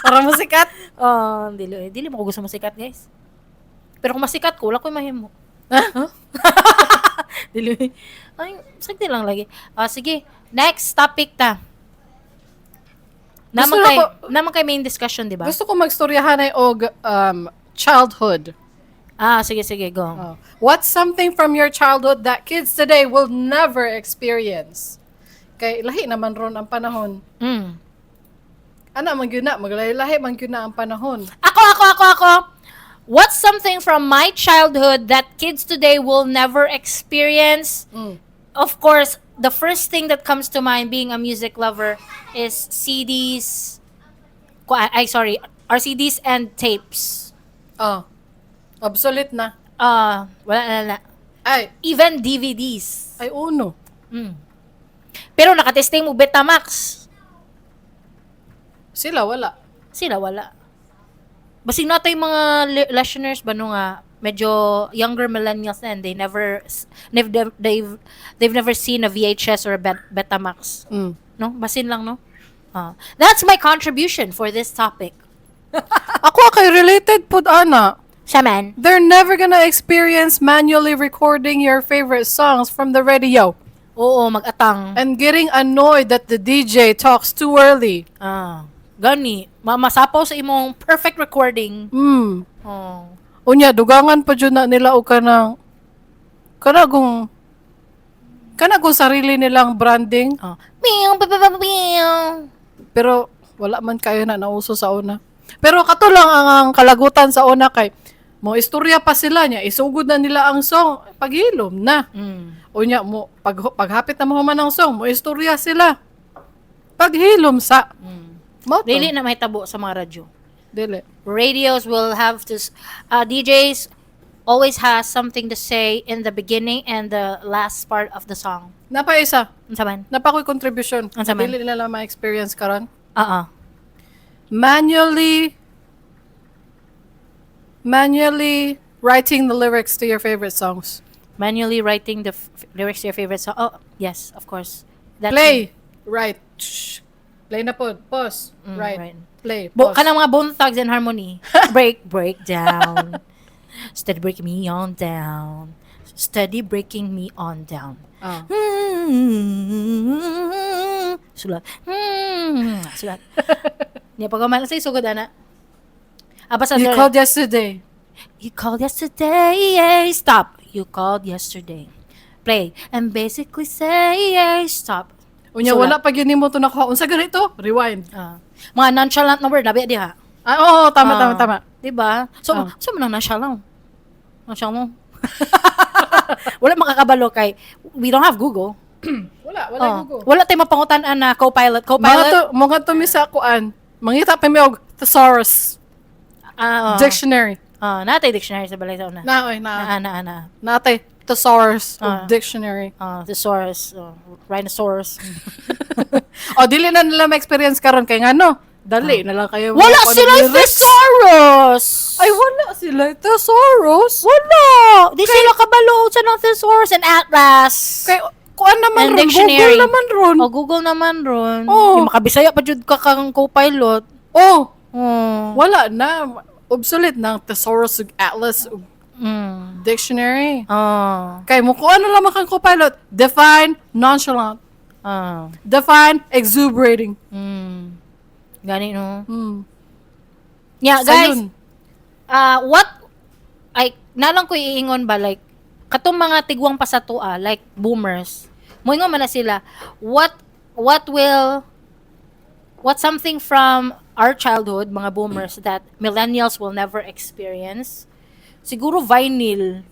Para mo sikat. Ah, dili eh, dili mo ko gusto mo sikat, guys. Pero kung masikat ko, wala ko'y mahimo. Huh? Dili. Ay, sagdi lang lagi. Ah, sige. Next topic ta. Gusto Naman na kay ko- naman kay main discussion, di ba? Gusto ko magstoryahan ay og childhood. Ah, sige sige, go. Oh. What's something from your childhood that kids today will never experience? Kay lahi naman ron ang panahon. Ana man gyud na, maglahi-lahi man gyud na ang panahon. Ako, ako, ako, ako. What's something from my childhood that kids today will never experience? Of course, the first thing that comes to mind being a music lover is CDs. Ay, sorry, RCDs and tapes. Oh. Obsolete na. Ah, wala na na. Ay, Even DVDs. Ay uno. Pero nakatesting mo Betamax. Sila wala. Sila wala. Basig na yung mga listeners ba no nga medyo younger millennials na and they never s- they've they've they've never seen a VHS or a Betamax. No? Basin lang, no? Ah. That's my contribution for this topic. Ako kay related pud ana. Siya man. They're never gonna experience manually recording your favorite songs from the radio Oo, mag-atang. and getting annoyed that the DJ talks too early. Ah, gani. Masapaw sa imong perfect recording. Oh. Unya dugangan pa jud na nila og kanang kana kung sarili nilang branding. Oh. Meow, pa, pa, pa, meow. Pero wala man kayo na nauso sa una. Pero kato lang ang kalagutan sa una kay mo istorya pa sila niya, isugod na nila ang song, paghilom na. Unya mo pag paghapit na mo human ang song, mo istorya sila. Paghilom sa. Mao to. Dili na mahitabo sa mga radyo. Dili. Radios will have to DJs always has something to say in the beginning and the last part of the song. Napa isa. Unsa man? Napa ko'y contribution. Unsa man? Dili nila ma-experience karon. Oo. Manually writing the lyrics to your favorite songs. Manually writing the lyrics to your favorite song. Oh, yes, of course. That's Play, write. Shh. Play na po. Pause. Write. Right. Play. Bo, Pause. kanang mga Bone Thugs and Harmony. Break, break down. Steady breaking me on down. Steady breaking me on down. Ah. Sulat. Sulat. Niya pag sa sugod ana. Ah, basta You called yesterday. You called yesterday. Stop. You called yesterday. Play. And basically say stop. Unya Sulat. wala pa gyud nimo to nakuha. Unsa ganito? Rewind. Ah. Mga nonchalant na word nabi diha. Ah, oo, tama, Ah. tama, tama. Diba? So, Ah. so man ang nonchalant. Nonchalant. Wala makakabalo kay we don't have Google. Wala, wala Oh. Google. Wala tayo mapangutan na co-pilot. Mga Co-pilot. to, mga to mi sa kuan. Mangita pa mi og thesaurus Ah, oh. dictionary. Ah, natay dictionary sa balay sa una. Na oy, na. Na, na, na. Natay thesaurus Ah. og dictionary. Ah, thesaurus, oh, rhinosaurus. O dili na nila ma-experience karon kay ngano. Dali na lang kayo. Ah. Wala mga sila lyrics. thesaurus. Ay, wala sila thesaurus. Wala. Di sila kabalo sa ng thesaurus and atlas. Kay kuan naman And ron, dictionary. Google naman ron. O, Google naman ron. Oh. Yung makabisaya pa jud ka kang co-pilot. Oh, Oh. wala na. Obsolete na ang thesaurus ug atlas ug dictionary. Oh. Kay mo kuan na lamang kang co-pilot. Define nonchalant. Oh. Define exuberating. Gani no. Yeah, guys. Sayun. What ay nalang ko iingon ba, like katong mga tigwang pa sa tua, like boomers, moingon man na sila, what something from our childhood, mga boomers, that millennials will never experience? Siguro vinyl,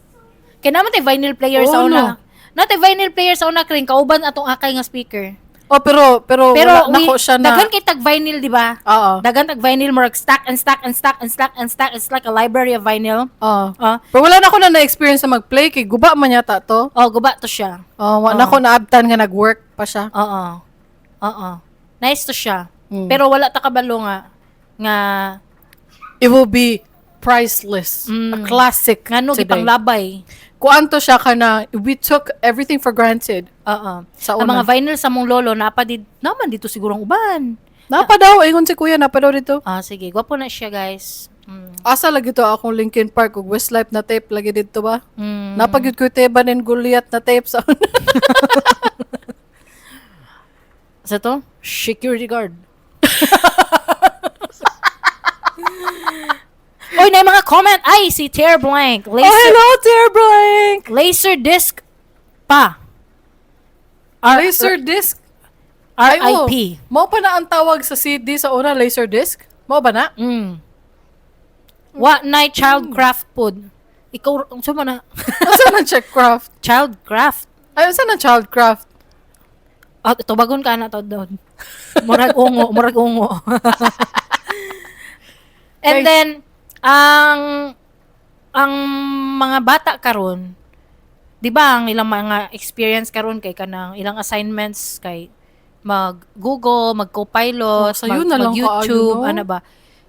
kay naman tay vinyl player sa Oo, una. no. Natay vinyl player sa una kring kauban atong akay nga speaker. Oh, pero pero, Pero wala nako siya na. Daghan kay tag vinyl, di ba? Oo. Daghan tag vinyl, murag stack and stack and stack and stack and stack. It's like a library of vinyl. Oo. Ah. Pero wala na ako na na-experience na mag-play kay guba man yata to. Oh, guba to siya. Oh, wala na ako naabtan nga nag-work pa siya. Oo. Oo. Nice to siya. Pero wala ta kabalo nga It will be priceless. A classic ngano today. gipanglabay. Kuan to siya kana we took everything for granted. Oo. Sa Ang una. mga vinyl sa mong lolo napa di naman dito siguro ang uban. Napa daw, ingon si kuya, napa daw dito. Ah, sige, gwapo na siya, guys. Asa lagi to akong Linkin Park ug Westlife na tape lagi dito ba? Napa gyud ko Teban and Goliath na tape sa una. Sa to? Security guard. Oy, na yung mga comment. Ay, si Tear Blank. Oh, Laser, hello, Tear Blank! Laser disc pa. Laser disc. Ay, oh. R.I.P. Mao pa na ang tawag sa CD sa una, laser disc? Mao ba na? What night childcraft pod? Ikaw, ang suma na. Unsa na checkcraft? Childcraft. Ay, unsa na childcraft? Ah, tubagon ka na to doon. Murag ungo, murag ungo. And Guys. then ang mga bata karon, 'di ba, ang ilang mga experience karon kay kanang ilang assignments kay mag Google, mag Copilot, Oh, sayo mag, na lang mag YouTube, kaayo, no? ano ba.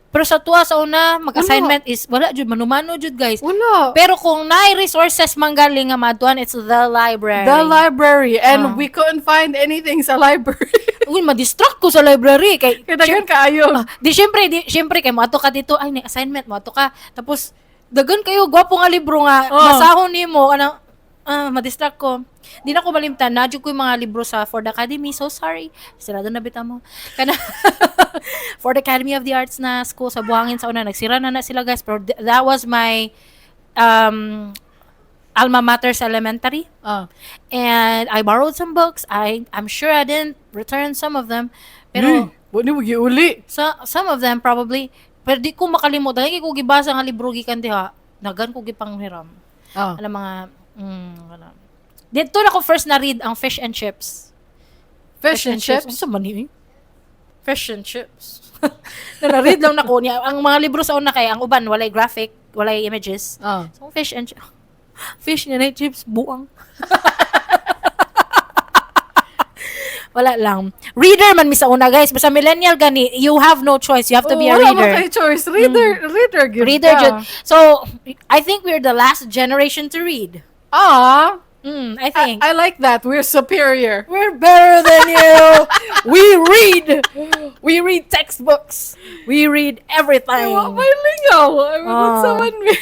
Pero sa tuwa sa una, mag-assignment is wala jud, manumano jud, guys. Wala. Pero kung naay resources manggaling nga maadtuan, it's the library. The library. And Ah. we couldn't find anything sa library. Uy, ma-distract ko sa library kay Kaya daghan kaayo. Ah, di syempre kay moadto ka dito, ay, na assignment moadto ka. Tapos dagan kayo gwapo nga libro nga Oh. basahon nimo kanang ma-distract ko. Di na ko malimtan, nadyo ko yung mga libro sa Ford Academy. So sorry. Sirado na bita mo. Kana Ford Academy of the Arts na school sa Buhangin sa una, nagsira na na sila, guys. Pero that was my Alma Mater's Elementary. And I borrowed some books. I'm sure I didn't return some of them. Pero Pero, wa ni mo giuli. sa some of them probably, pero di ko makalimot. Dahil ko gibasa nga libro gikan diha, nagan ko gipanghiram. Alam mga wala. Dito na ko first na read ang Fish and Chips. Fish and Chips. Unsa man ni? Fish and Chips. Na read lang nako niya. Ang mga libro sa una kay ang uban walay graphic, walay images. So fish and fish na chips buang. Wala lang. Reader man mi sa una, guys. Basta millennial gani, you have no choice. You have to be a Oh, wala reader. man kay choice. Reader, reader gyud Reader ka. jud. So, I think we're the last generation to read. I think. I like that. We're superior. We're better than you. We read. We read textbooks. We read everything. Ay, wa may lingaw. I mean, unsa man mi.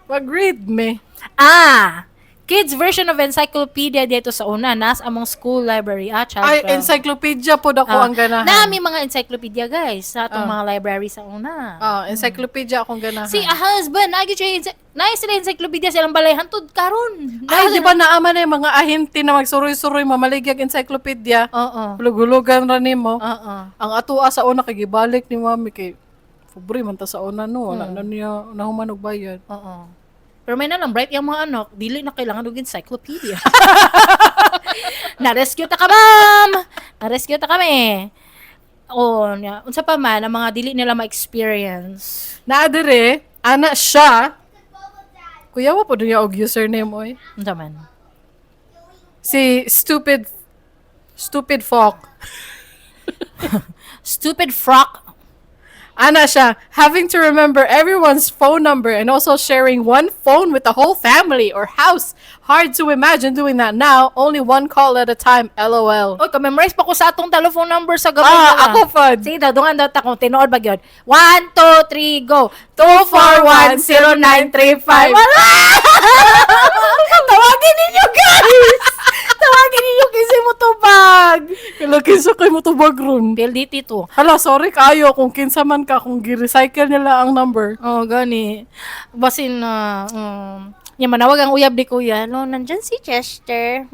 Mag-read me. Ah, kids version of encyclopedia dito sa una nas among school library. Ah, child. Ay, pa. Encyclopedia po ako ang ganahan. Nami mga encyclopedia, guys, sa atong mga library sa una. Ah, encyclopedia akong ganahan. Si a husband, naa gyud siya naa sila encyclopedia sa ilang balay hantud karon. Ay, di ba naama na yung mga ahente na magsuroy-suroy mamaligyag encyclopedia? Oo. Hulug-hulugan ra nimo. Oo. Ang atua sa una kay gibalik ni mami kay pobre man ta sa una, no. Wala na niya nahuman og bayad. Oo. Pero may na lang bright yung mga anak, dili na kailangan og encyclopedia. Na-rescue ta ka, ma'am! Na-rescue ta kami. O, nya, unsa pa man ang mga dili nila ma-experience. Naa dire, ana siya. Kuya, wa po niya og username oy. Unsa man? Si Stupid Stupid Folk. Stupid frock. Ana siya, having to remember everyone's phone number and also sharing one phone with the whole family or house. Hard to imagine doing that now. Only one call at a time. LOL. Oy, ka-memorize pa ko sa atong telephone number sa gamay Ah, na lang. ako pod. Sige daw, dungan daw ta kung tinuod ba gyud. 1, 2, 3, go. 2, 4, 1, 0, 9, 3, 5. Wala! Tawagin ninyo, guys! Tawagin ninyo kasi mo tubag. Kala kinsa kay mo tubag ron. PLDT to. Hala, sorry kayo kung kinsa man ka kung gi-recycle nila ang number. Oh, gani. Basin na, nya manawag ang uyab ni kuya. No, nandyan si Chester.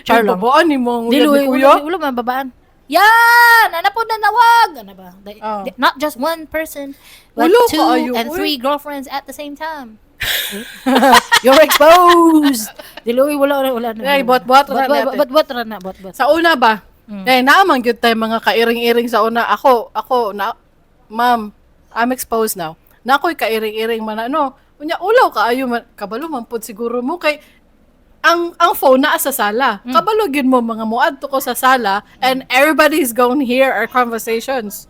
Char lang. Babaan ni mo ang Dili, uyab ni kuya. wala, wala man babaan. Yan! Ana po na nawag! Ano ba? Not just one person, but Wala two kaayo, and uy. three girlfriends at the same time. You're exposed! Dili, uy, wala, wala, wala. Ay, buhat-buhat ra Buhat, na buhat, ate. buhat, buhat ra na, buhat, buhat. Sa una ba? Eh, naamang gyud tayo mga kairing-iring sa una. Ako, na, ma'am, I'm exposed now. Na ako'y kairing-iring man ano. Unya, ulaw kaayo man, kabalo man pod siguro mo kay ang phone naa sa sala. Kabalo gyud mo mga muadto ko sa sala and everybody's going to hear our conversations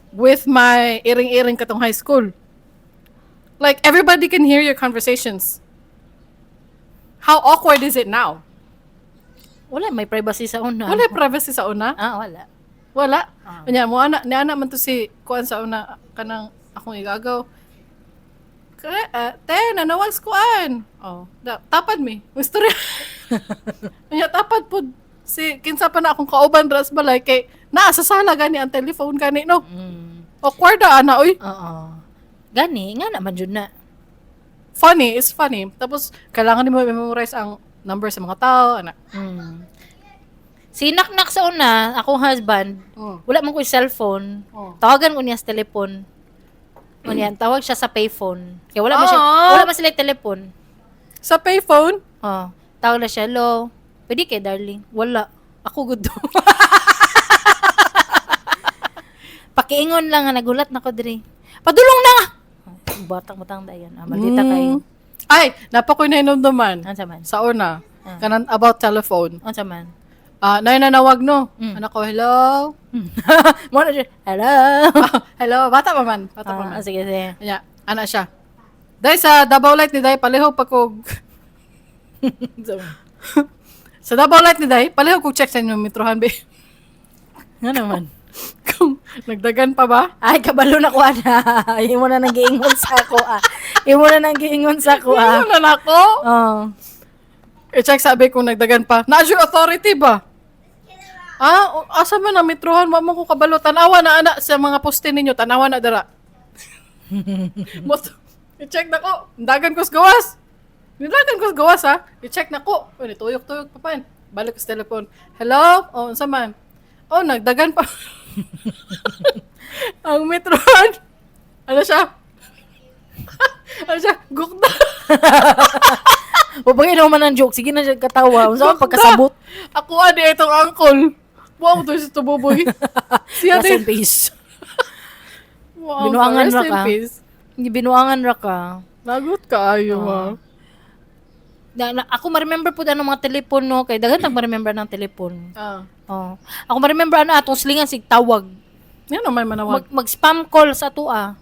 with my iring-iring katong high school. Like everybody can hear your conversations. How awkward is it now? Wala, may privacy sa una. Wala privacy sa una. Ah, wala. Wala. Unya mo ana ni ana man to si kuan sa una kanang akong igagaw. Kaya, te, nanawag sa kuan. Oh, da, tapad mi. Istorya. Unya tapad pud si kinsa pa na akong kauban ras balay kay naa sa sala gani ang telephone gani no. Awkward na ana oy. Oo. Gani, nga naman jud na. Funny, it's funny. Tapos kailangan nimo i-memorize ang number sa mga tao ana. Si Naknak sa una, akong husband, wala man ko yung cellphone. Tawagan ko niya sa telepon. Unya, tawag siya sa payphone. Kaya wala man siya, wala man sila telepon. Sa payphone? Oh, tawag na siya, "Hello. Pwede kay darling." Wala. Ako good. Pakiingon lang nga nagulat na ko diri. Padulong na nga. Batang batang dayon. Ah, maldita kayo. Ay, napakoy na hinumduman. Unsa man? Sa una, kanan about telephone. Unsa man? Ah, nay nanawag no. Anak ko, hello. Mo na siya, "Hello." Hello, bata pa man, bata pa man. Ah, sige, sige. Anya, ana siya. Dahil sa Davao Light ni Day, palihog pa kog sa Davao Light ni Day, palihog kog check sa inyong metrohan be. Nga naman. Kung nagdagan pa ba? Ay, kabalo na ko ana. Imo na nang giingon sa ako ah. Imo na nang giingon sa ako ah. Ano na nako? Oh. I-check sabi kung nagdagan pa. Naas your authority ba? Ah, asa man ang metrohan? Wa mo ko kabalo. Tanawa na ana sa mga poste ninyo. Tanawa na dara. Mo i-check na ko. Dagan ko sa gawas. Nidagan ko sa gawas ha. I-check na ko. Uy, nituyok-tuyok pa pan. Balik ko sa telepon. Hello? Oh, unsa man? Oh, nagdagan pa. Ang metron. Ano siya? Ano siya? Gukda. Wabagay naman ang joke. Sige na siya katawa. Unsa man pagkasabot? Ako ani itong uncle. Wow, to si Tububoy. Siya Rest in din. peace. Wow, Binuangan rest ra in ka. peace. Hindi binuangan ra ka. Nagot ka ayo ha. Na, ako ma-remember po ano mga telepono kay daghan tag ma-remember ng telepon. Ah. Oh. Ako ma-remember ano atong silingan sig tawag. Yan naman manawag. Mag spam call sa atua.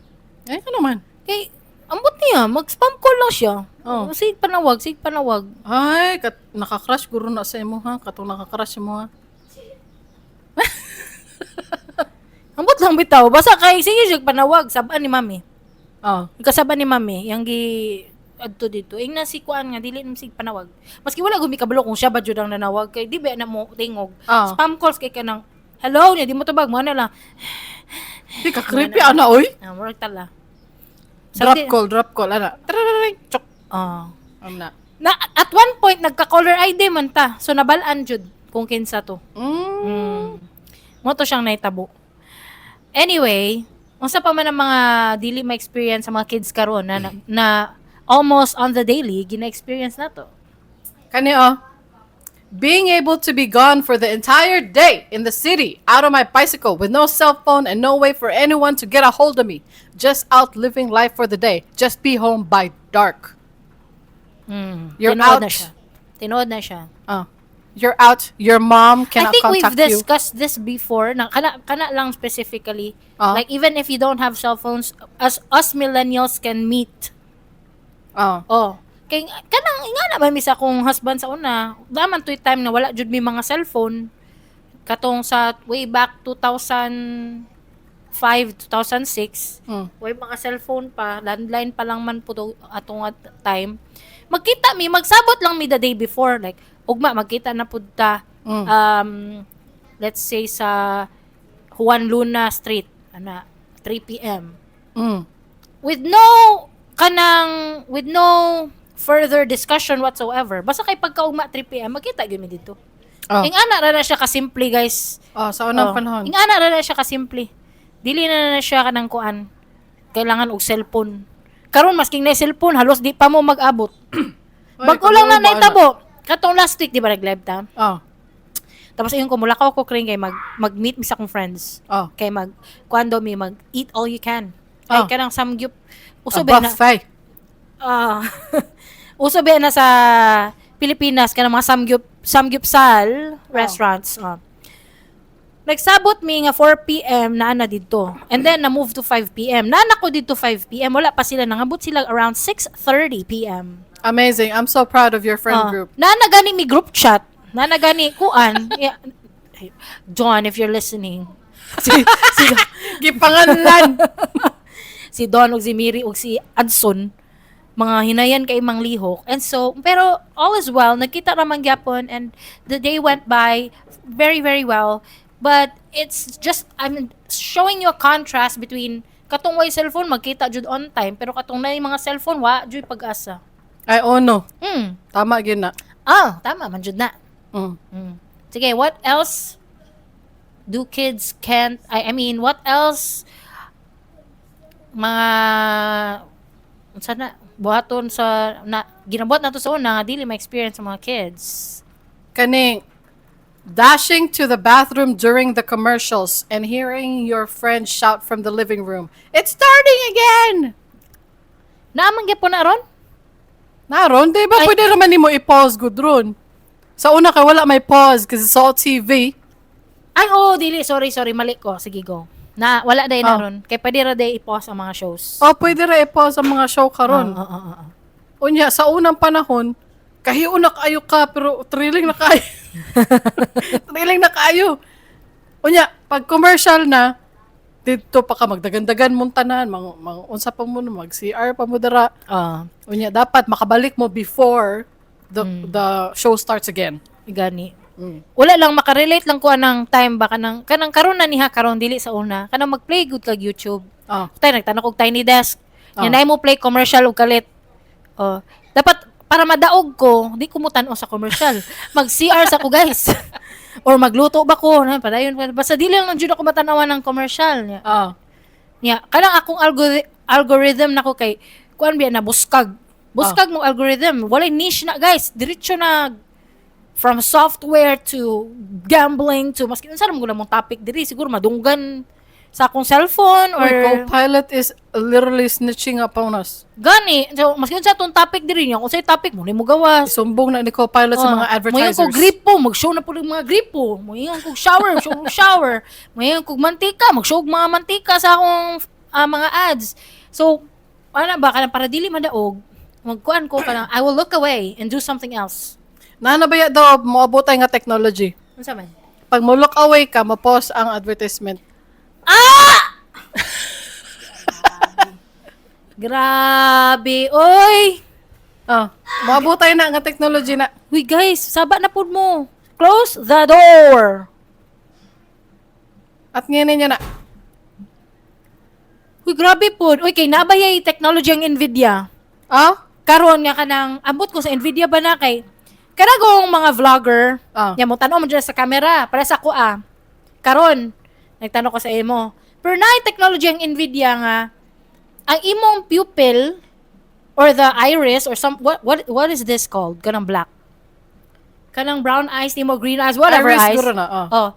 Ay, ano man? Kay ambot niya, mag-spam call lang siya. Oh. Sig panawag, sig panawag. Ay, naka-crush guro na sa imo ha. Katong naka-crush mo ha. Ambot lang bitaw. Basta kay sige siya panawag, sabaan ni mami. Ah. Kasaba ni mami, yang gi adto dito. Ingna si kuan nga dili nam sig panawag. Maski wala gumi kabalo kung siya ba jud ang nanawag kay di ba na mo tingog. Ah. Spam calls kay kanang hello niya di mo tubag mo na lang. Di ka creepy ana oy. Ah, murag tala. Drop call, drop call ana. Tarararang, chok. Ah. Am na. Na at one point nagka-caller ID man ta. So nabal-an jud kung kinsa to. Mo to siyang naitabo. Anyway, unsa pa man ang mga dili ma-experience sa mga kids karon na almost on the daily gina-experience na to. Kani oh. Being able to be gone for the entire day in the city, out on my bicycle with no cell phone and no way for anyone to get a hold of me. Just out living life for the day. Just be home by dark. You're Tinuod out. na siya. Tinuod na siya. Oh. You're out. Your mom I cannot think we've contact you. discussed this before na kana lang specifically. Ah. Like even if you don't have cell phones, as us millennials can meet. Oh. Oh. Kay kanang nga naman mi sa akong husband sa una, daman to'y time na wala jud mi mga cellphone. Katong sa way back 2005, 2006, way mga cellphone pa, landline pa lang man po to, atong at time. Magkita mi, magsabot lang mi the day before like ugma magkita na pud ta. Let's say sa Juan Luna Street ana 3 p.m. With no kanang with no further discussion whatsoever. Basta kay pagkaugma 3 p.m. magkita gyud mi dito. Oh. Ing ana ra na siya kasimple, guys. Oh, sa unang Oh. panahon. Ing ana ra na siya kasimple. Dili na na siya kanang kuan. Kailangan og cellphone. Karon masking na cellphone halos di pa mo mag-abot. Oy, Bag-o lang na kabalo ba, ana? naitabo. Katong last week di ba nag-live ta? Oh. Tapos ayun ko mulakaw ko kring kay mag-meet mi sa akong friends. Oh. Kay mag kuan mi mag eat all you can. Ay Oh. kanang samgyup uso A ba na buffet. Ah. Uso ba na sa Pilipinas kanang mga samgyupsal restaurants. Ah. Nagsabot mi nga 4 p.m. naa na didto. And then na move to 5 p.m. Naa na ko didto 5 p.m. Wala pa sila nangabot sila around 6:30 p.m. Amazing. I'm so proud of your friend Ah. group. Naa na gani mi group chat. Naa na gani kuan. Yeah. John, if you're listening. Si Gipanganlan. Si Don ug si Miri ug si Adson mga hinayan kay mang lihok. And so, pero all is well, nagkita raman gyapon and the day went by very very well. But it's just I'm showing you a contrast between katong way cellphone magkita jud on time pero katong nay mga cellphone wa jud pag-asa. Ay, oh no. Tama gyud na. Ah, tama man jud na. Sige, what else do kids can't I mean, what else mga unsa na buhaton sa na ginabuhat nato sa una nga dili ma-experience sa mga kids? Kaning dashing to the bathroom during the commercials and hearing your friend shout from the living room, "It's starting again!" Naa man gyapon na ron? Naron, di ba Ay. pwede naman nimo i-pause gud ron? Sa una kay wala may pause kasi it's all TV. Ay, oo, dili. Sorry, sorry. Mali ko. Sige, go. Na, wala day na Oh. ron. Kay pwede ra day i-pause ang mga shows. Oh, pwede ra i-pause ang mga show karon. Oo. Unya, sa unang panahon, kahiyo na kaayo ka, pero thrilling na kaayo. Thrilling na kaayo. Unya, pag commercial na, dito pa ka magdagandagan mong tanan, mga unsa pa mo, mag CR pa mo dara. Unya, dapat makabalik mo before the show starts again. Gani. Wala lang makarelate lang ko anang time ba kanang karon na niha karon dili sa una kanang mag-play good kag YouTube. Tay nagtan-aw kog Tiny Desk. Oh. Nya na mo play commercial og kalit. Oh, dapat para madaog ko, di ko mo tan-aw sa commercial. Mag CR sa ko, guys. Or magluto ba ko, na padayon, basta dili lang jud ako matanawan ng commercial. Nya, nya kanang akong algorithm nako kay kuan biya na buskag. Buskag mo algorithm, walay niche na, guys. Diretso na from software to gambling to maski unsa naman gud mong topic diri siguro madunggan sa akong cellphone or Or Copilot is literally snitching up on us. Gani, so maski unsa tong topic diri niya, kung sa'y topic mo mo gawas. Sumbong na ni Copilot sa mga Moingon advertisers. ko gripo, mag-show na po yung mga gripo. Moingon ko shower, show og shower. Moingon ko mantika, mag-show og mga mantika sa akong mga ads. So, ana ba kanang para dili madaog, magkuan ko kanang I will look away and do something else. Naa na baya daw moabot ay nga technology? Unsa man? Pag mo look away ka, ma-pause ang advertisement. Ah! Grabe, oy! Ah, moabot ay na nga technology na. Uy guys, saba na pud mo. Close the door. At ngayon niya na. Uy, grabe pud. Uy, kay nabayay technology ang Nvidia. Ah? Karon nga kanang ambot ko sa Nvidia ba na kay kanagong mga vlogger nya mo tan-aw mo dyan sa camera para sa ako ah. Karon nagtanong ko sa imo. Pero na technology ang Nvidia nga ang imong pupil or the iris or some what is this called, kanang black, kanang brown eyes nimo, green eyes, whatever Iris eyes guro na, ah. Oh,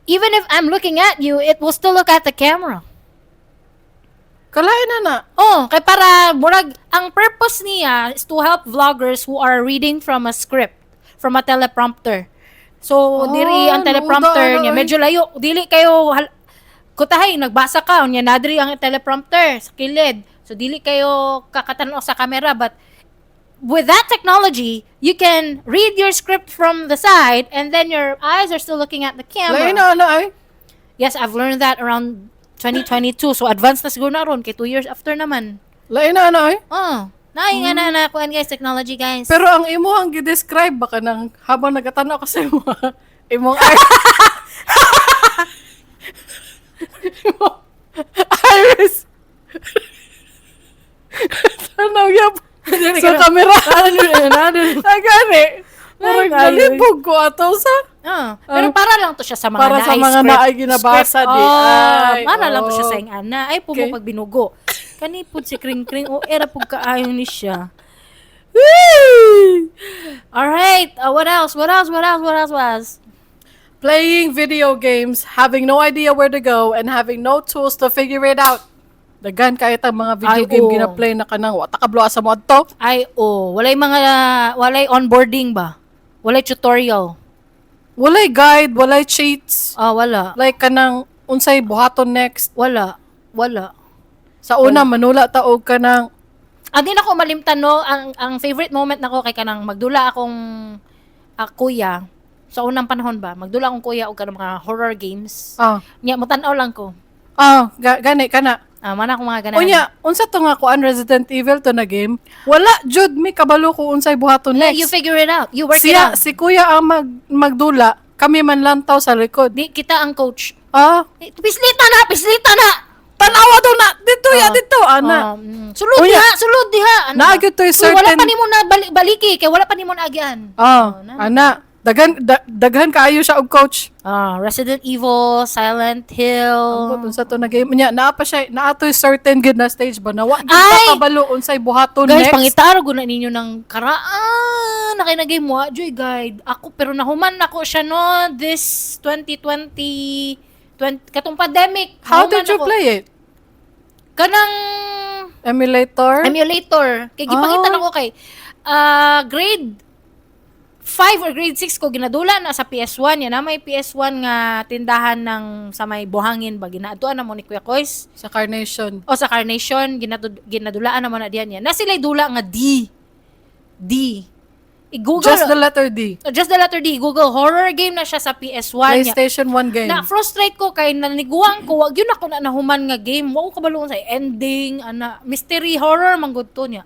even if I'm looking at you, it will still look at the camera. Kalain na na. Oh, kay para murag ang purpose niya is to help vloggers who are reading from a script, from a teleprompter. So, Ah, diri ang teleprompter luda, niya ano, ay. medyo layo, dili kayo kutahay nagbasa ka unya nadri ang teleprompter sa kilid. So dili kayo kakatan-aw sa camera, but with that technology, you can read your script from the side and then your eyes are still looking at the camera. Lain na na ay. Yes, I've learned that around 2022. So advanced na siguro na ron kay 2 years after naman. Lain na na ay. Oh, naay nga na na kuan guys, technology, guys. Pero ang imo ang gi-describe baka nang habang nagatanaw ka sa imo imong iris. Imong iris. Tanaw yap sa camera. Ay, gani. Murag Ay, nalibog ko ato sa Ah, pero para lang to siya sa mga Para sa naay mga script. naay ginabasa, script. di. Oh, Ay, para lang to siya oh. sa ingana. Ay po mo Okay. pag binugo. Kani pud si Kring Kring o era pud kaayo ni siya. Woo! All right, what else? What else? What else? What else was? Playing video games, having no idea where to go, and having no tools to figure it out. Daghan kaayo tang mga video Ay, game oo. gina-play na kanang wa ta kabalo asa mo adto. Ay, oh, walay onboarding ba? Walay tutorial. Walay guide, walay cheats. Ah, wala. Like kanang unsay buhaton next. Wala. Wala. Sa una manula ta og kanang Ang di na ko malimtan no, ang favorite moment nako kay kanang magdula akong kuya sa unang panahon ba, magdula akong kuya og kanang mga horror games. Nya mo tan-aw lang ko. Ah, gani kana. Ah, man akong mga ganahan. Unya, unsa to nga kuan, Resident Evil to na game? Wala jud mi kabalo ko unsay buhaton Yeah, next. you figure it out. You work it Siya, out. si kuya ang magdula, kami man lantaw sa likod. Di kita ang coach. Ah, Eh, pislita na, pislita na. Tanawa daw na dito ya dito ana. Sulod Unya. diha, sulod diha. Ano Naa ba? gyud to'y Uy, wala certain pa nimo na baliki kay wala pa nimo naagian. Ah, Oh, na. ana, daghan kaayo siya og coach. Ah, Resident Evil, Silent Hill. Ambot unsa to na game niya, naa pa siya, naa to'y certain gid na stage ba na wa gyud Ay! ta kabalo unsay buhaton Guys, next. pangitaro gud na ninyo ng karaan na kay na game wa joy guide. Ako pero nahuman nako siya no this 2020 20, katong pandemic. How Nahuman did you ako. play it? Kanang Emulator? emulator. Kay gipangita Ah. nako kay grade 5 or grade 6 ko ginadula na sa PS1 yan na may PS1 nga tindahan ng sa may buhangin ba, ginaadtuan na mo ni Kuya Kois Sa Carnation. O sa Carnation, ginadulaan na mo na diyan yan na sila'y dula nga D D, i-google. Just the letter D. Just the letter D. Google horror game na siya sa PS1 niya. PlayStation 1 game. Na frustrate ko kay naniguang ko, wag yun ako na nahuman nga game, wa ko kabalo sa ending ana, mystery horror man gud to niya.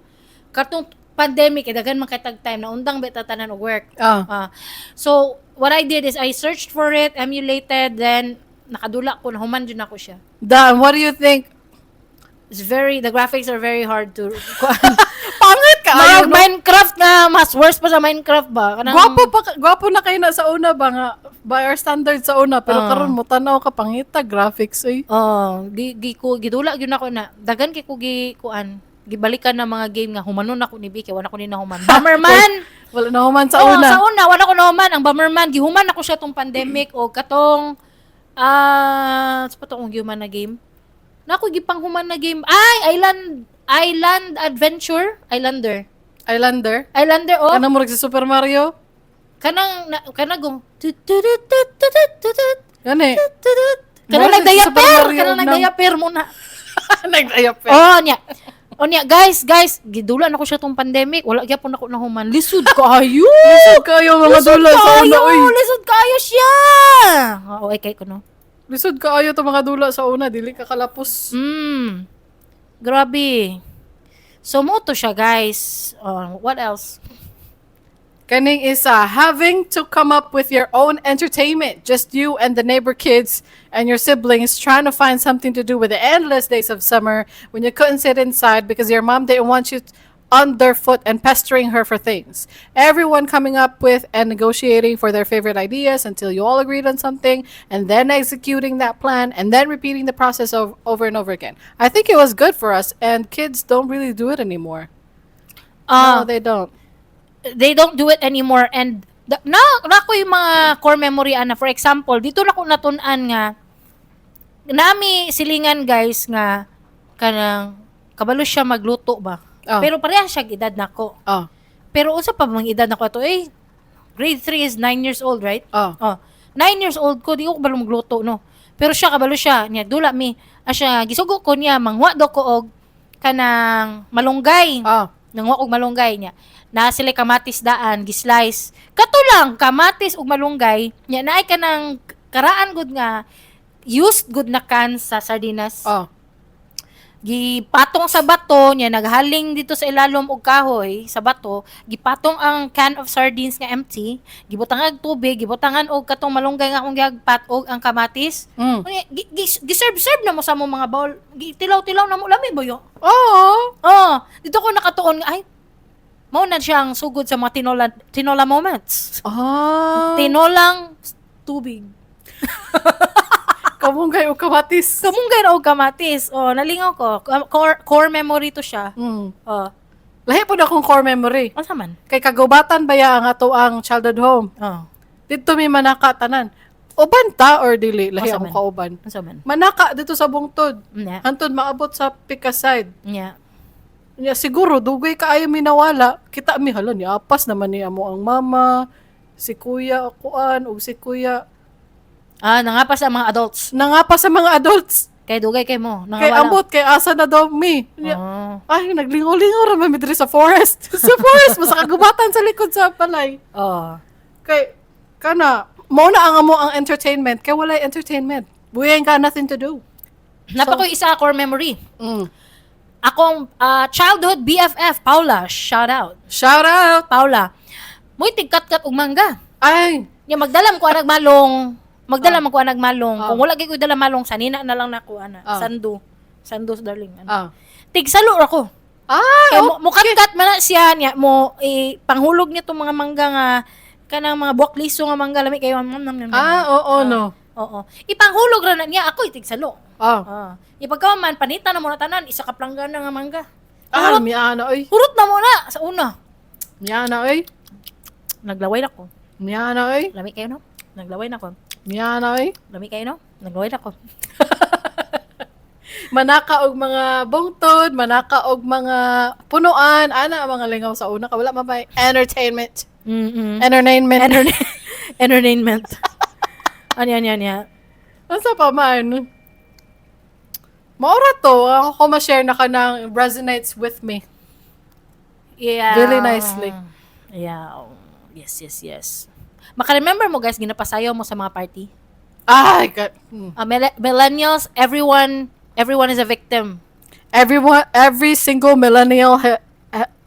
Katong pandemic eh, daghan man kay tag time na undang beta tanan og work. Ah, so what I did is I searched for it, emulated, then nakadula ko, nahuman jud nako siya. Dan, what do you think? It's very the graphics are very hard to Pangit ka Marag no? Minecraft na mas worse pa sa Minecraft ba? Kanang, Gwapo pa gwapo na kayo na sa una ba nga by our standards sa una, pero Ah. karon mo tanaw ka, pangita graphics eh. Oh, gi, gi ko gidula gyud nako na. Dagan kay ko gi kuan, gibalikan na mga game nga humanon ako ni Biki, wala ko ni nahuman. Bomberman. Wala na human sa Oh, una. sa una wala ko nahuman ang Bomberman, gihuman ako siya tong pandemic o katong sa pa to akong gihuman na game. Nako gipanghuman na game. Ay, Island Island Adventure, Islander. Islander. Islander, oh. Kana murag si Super Mario. Kanang na, kanang gong tut tut tut tut tut tut Gani. tut tut. Kanang Murag si Super nagdayaper, Mario kanang nang- nagdayaper muna. Nagdayaper. Oh, niya. O niya, guys, guys, gidula na ko siya tong pandemic. Wala gyapon ako nahuman. Lisod kaayo. Lisod kayo mga Lisod dula sa una kaayo. oy. Lisod kaayo siya. Oo, ay kay ko no. Lisod kaayo to mga dula sa una, dili ka kalapos. Grabe. So mo to siya, guys. Oh, what else? Kaning isa, having to come up with your own entertainment, just you and the neighbor kids and your siblings trying to find something to do with the endless days of summer when you couldn't sit inside because your mom didn't want you underfoot and pestering her for things. Everyone coming up with and negotiating for their favorite ideas until you all agreed on something and then executing that plan and then repeating the process over and over again. I think it was good for us, and kids don't really do it anymore. Ah, No, they don't. They don't do it anymore and na na ko yung mga core memory ana. For example, dito na ko natun-an nga nami silingan, guys, nga kanang kabalo siya magluto ba, pero pareha siya og edad nako, pero unsa pa mang edad nako ato eh? Grade 3 is 9 years old, right? Oh. Oh, 9 years old ko, di ko kabalo magluto, no? Pero siya kabalo siya niya. Dula mi asya, gisugo ko niya manguha do ko og kanang malunggay. Nanguha og malunggay niya. Na sila kamatis daan, gislice. Kato lang kamatis ug malunggay niya, naay kanang karaan gud nga used good na can sa sardinas. Gipatong sa bato niya, naghaling dito sa ilalom og kahoy sa bato, gipatong ang can of sardines nga empty, gibutangan og tubig, gibutangan og katong malunggay nga akong gihagpat og ang kamatis. Unya, gi-serve-serve na mo sa among mga bowl. Tilaw-tilaw na mo, lami boyo. Oh. Oh, dito ko nakatuon nga ay mao na siyang sugod sa mga tinola tinola moments. Tinolang tubig. Kamunggay o kamatis. Kamunggay ra og kamatis. Oh, nalingaw ko. Core memory to siya. Oh, Lahi po na akong core memory. Unsa man? Kay kagubatan ba ya ang ato ang childhood home? Oh, Dito mi manaka tanan. Uban ta or dili? Lahi Unsa akong man? kauban. Unsa man? Manaka dito sa bungtod. Nya. Hantod maabot sa Pikaside. Nya. Nya siguro dugay kaayo mi nawala. Kita mi, hala, ni apas naman ni amo ang mama, si kuya kuan ug si kuya. Ah, nangapas ang mga adults. Nangapa sa mga adults. Kay dugay kay mo. Kay Nangawala. ambot kay asa na daw mi. Nya, Oh. ay, naglingaw-lingaw ra man mi diri sa forest. Sa forest, basta kagubatan sa likod sa balay. Oh. Kay kana mao na ang amo ang entertainment kay walay entertainment. We ain't got nothing to do. Napa ko isa core memory. Akong childhood BFF, Paula, shout out. Shout out. Paula. Mo'y tigkat-kat og mangga. Ay, Nya magdala mo ko anag malong. Magdala mo ko anag malong. Kung wala gyud ko dala malong, sanina na lang nako ana. Sando. Sando, darling. Ano. Tigsalo ra ko. Ay, Kay mo kat man na siya niya mo eh, panghulog niya tong mga mangga nga kanang mga buwak liso nga mangga, lami kayo. Nam, nam, nam, nam. Ah, oo, no. Oo. Ipanghulog ra na niya ako itigsalo. Ah. Ah. Ipagka man panita na mo na tanan isa ka planggana nga mangga. Ah, Hurot, miana oy. hurot na mo na sa una. Miana oy. Naglaway na ko. Miana oy. Lami kayo no? Naglaway na ko. Miana oy. Lami kayo no? Naglaway na ko. Manaka og mga bungtod, manaka og mga punuan, ana ang mga lingaw sa una ka wala mabay entertainment. Entertainment. Entertainment. Ano yan, yan, yan. Unsa pa man? Maura to, ako ko ma-share na kanang resonates with me. Really nicely. Yeah. Yes. Maka-remember mo, guys, ginapasayaw mo sa mga party. Ay, God. Millennials, everyone is a victim. Everyone, every single millennial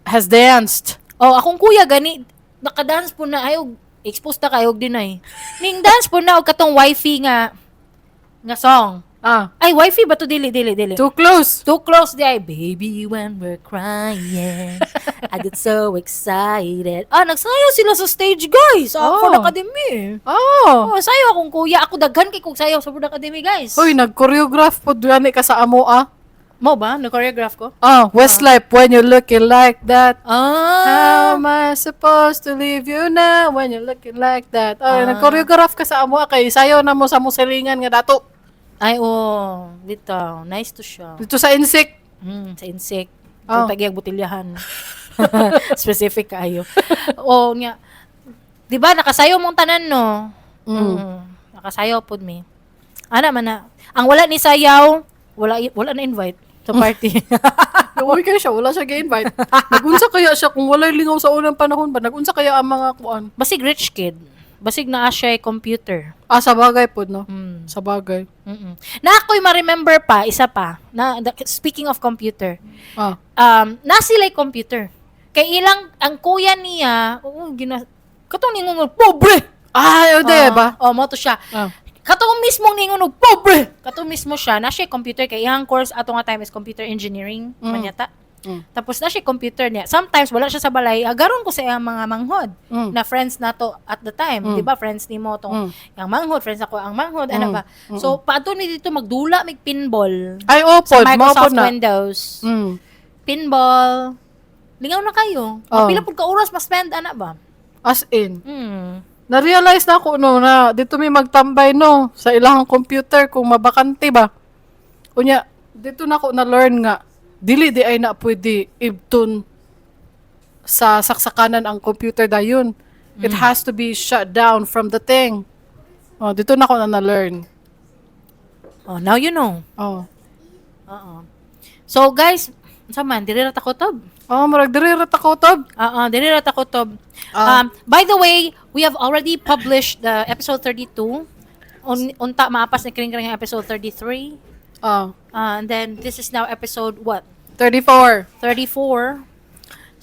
has danced. Oh, akong kuya gani nakadance po na ay og expose na kayo og deny. Ning dance po na og katong wifey nga nga song. Ah, Ay, Wifey ba to? Dili, dili, dili. Too Close. Too Close diay. Baby, when we're crying, I get so excited. Ah, nagsayaw sila sa stage, guys. Sa Oh. Ford Academy. Oh. Oh, sayaw akong kuya. Ako daghan kay kog sayaw sa Ford Academy, guys. Hoy, nag-choreograph po gani ka sa amo ah. Mo ba? Na-choreograph ko? Oh, Westlife, "When You're Looking Like That." How am I supposed to leave you now when you're looking like that? Oh, nag-choreograph ka sa amo ah, kay sayaw na mo sa musilingan nga dato. Ay, oh. Dito. Nice to siya. Dito sa Insik. Sa Insik. Oh. Oh. Tagiyag butilyahan. Specific kaayo. Oh, nga. 'Di ba nakasayo mong tanan, no? Nakasayaw pod mi. Ana man na. Ang wala ni sayaw, wala wala na invite sa party. Uy, kayo siya, wala siya ga-invite. Nagunsa kaya siya kung walay lingaw sa unang panahon ba? Nagunsa kaya ang mga kuan? Basig rich kid. Basig naa siya computer. Ah, sa bagay po, no? Sa bagay. Na ako'y ma-remember pa, isa pa. Na, speaking of computer. Na sila'y computer. Kay ilang ang kuya niya, oo, gina katong ningon nga, "Pobre." Ah, o Ah, ba? Oh, mo to siya. Katong mismong ningon og "Pobre." Katong mismo siya, na siya computer kay iyang course ato nga time is computer engineering man yata. Tapos na siya computer niya. Sometimes wala siya sa balay, agaron ko sa iyang mga manghod na friends nato at the time, 'di ba? Friends nimo tong yang manghod, friends ako ang manghod, ano ba? So paadto ni dito magdula mig pinball. Ay, Sa opod, mao Microsoft na. Windows. Pinball. Lingaw na kayo. Oh. Pila pud ka oras ma-spend ana ba? As in. Na-realize na ako no na dito may magtambay no sa ilang computer kung mabakante ba. Unya, dito na ako na-learn nga dili di ay na pwede ibtun sa saksakanan ang computer dayon. It has to be shut down from the thing. Oh, dito na ako na na-learn. Oh, now you know. Oh. Oo. So guys, unsa man diri ra ta kutob? Oh, murag diri ra ta kutob. Oo, diri ra ta kutob. Ah. By the way, we have already published the episode 32. Unta maapas ni Kring Kring ang episode 33. Oh, And then this is now episode what? 34. 34.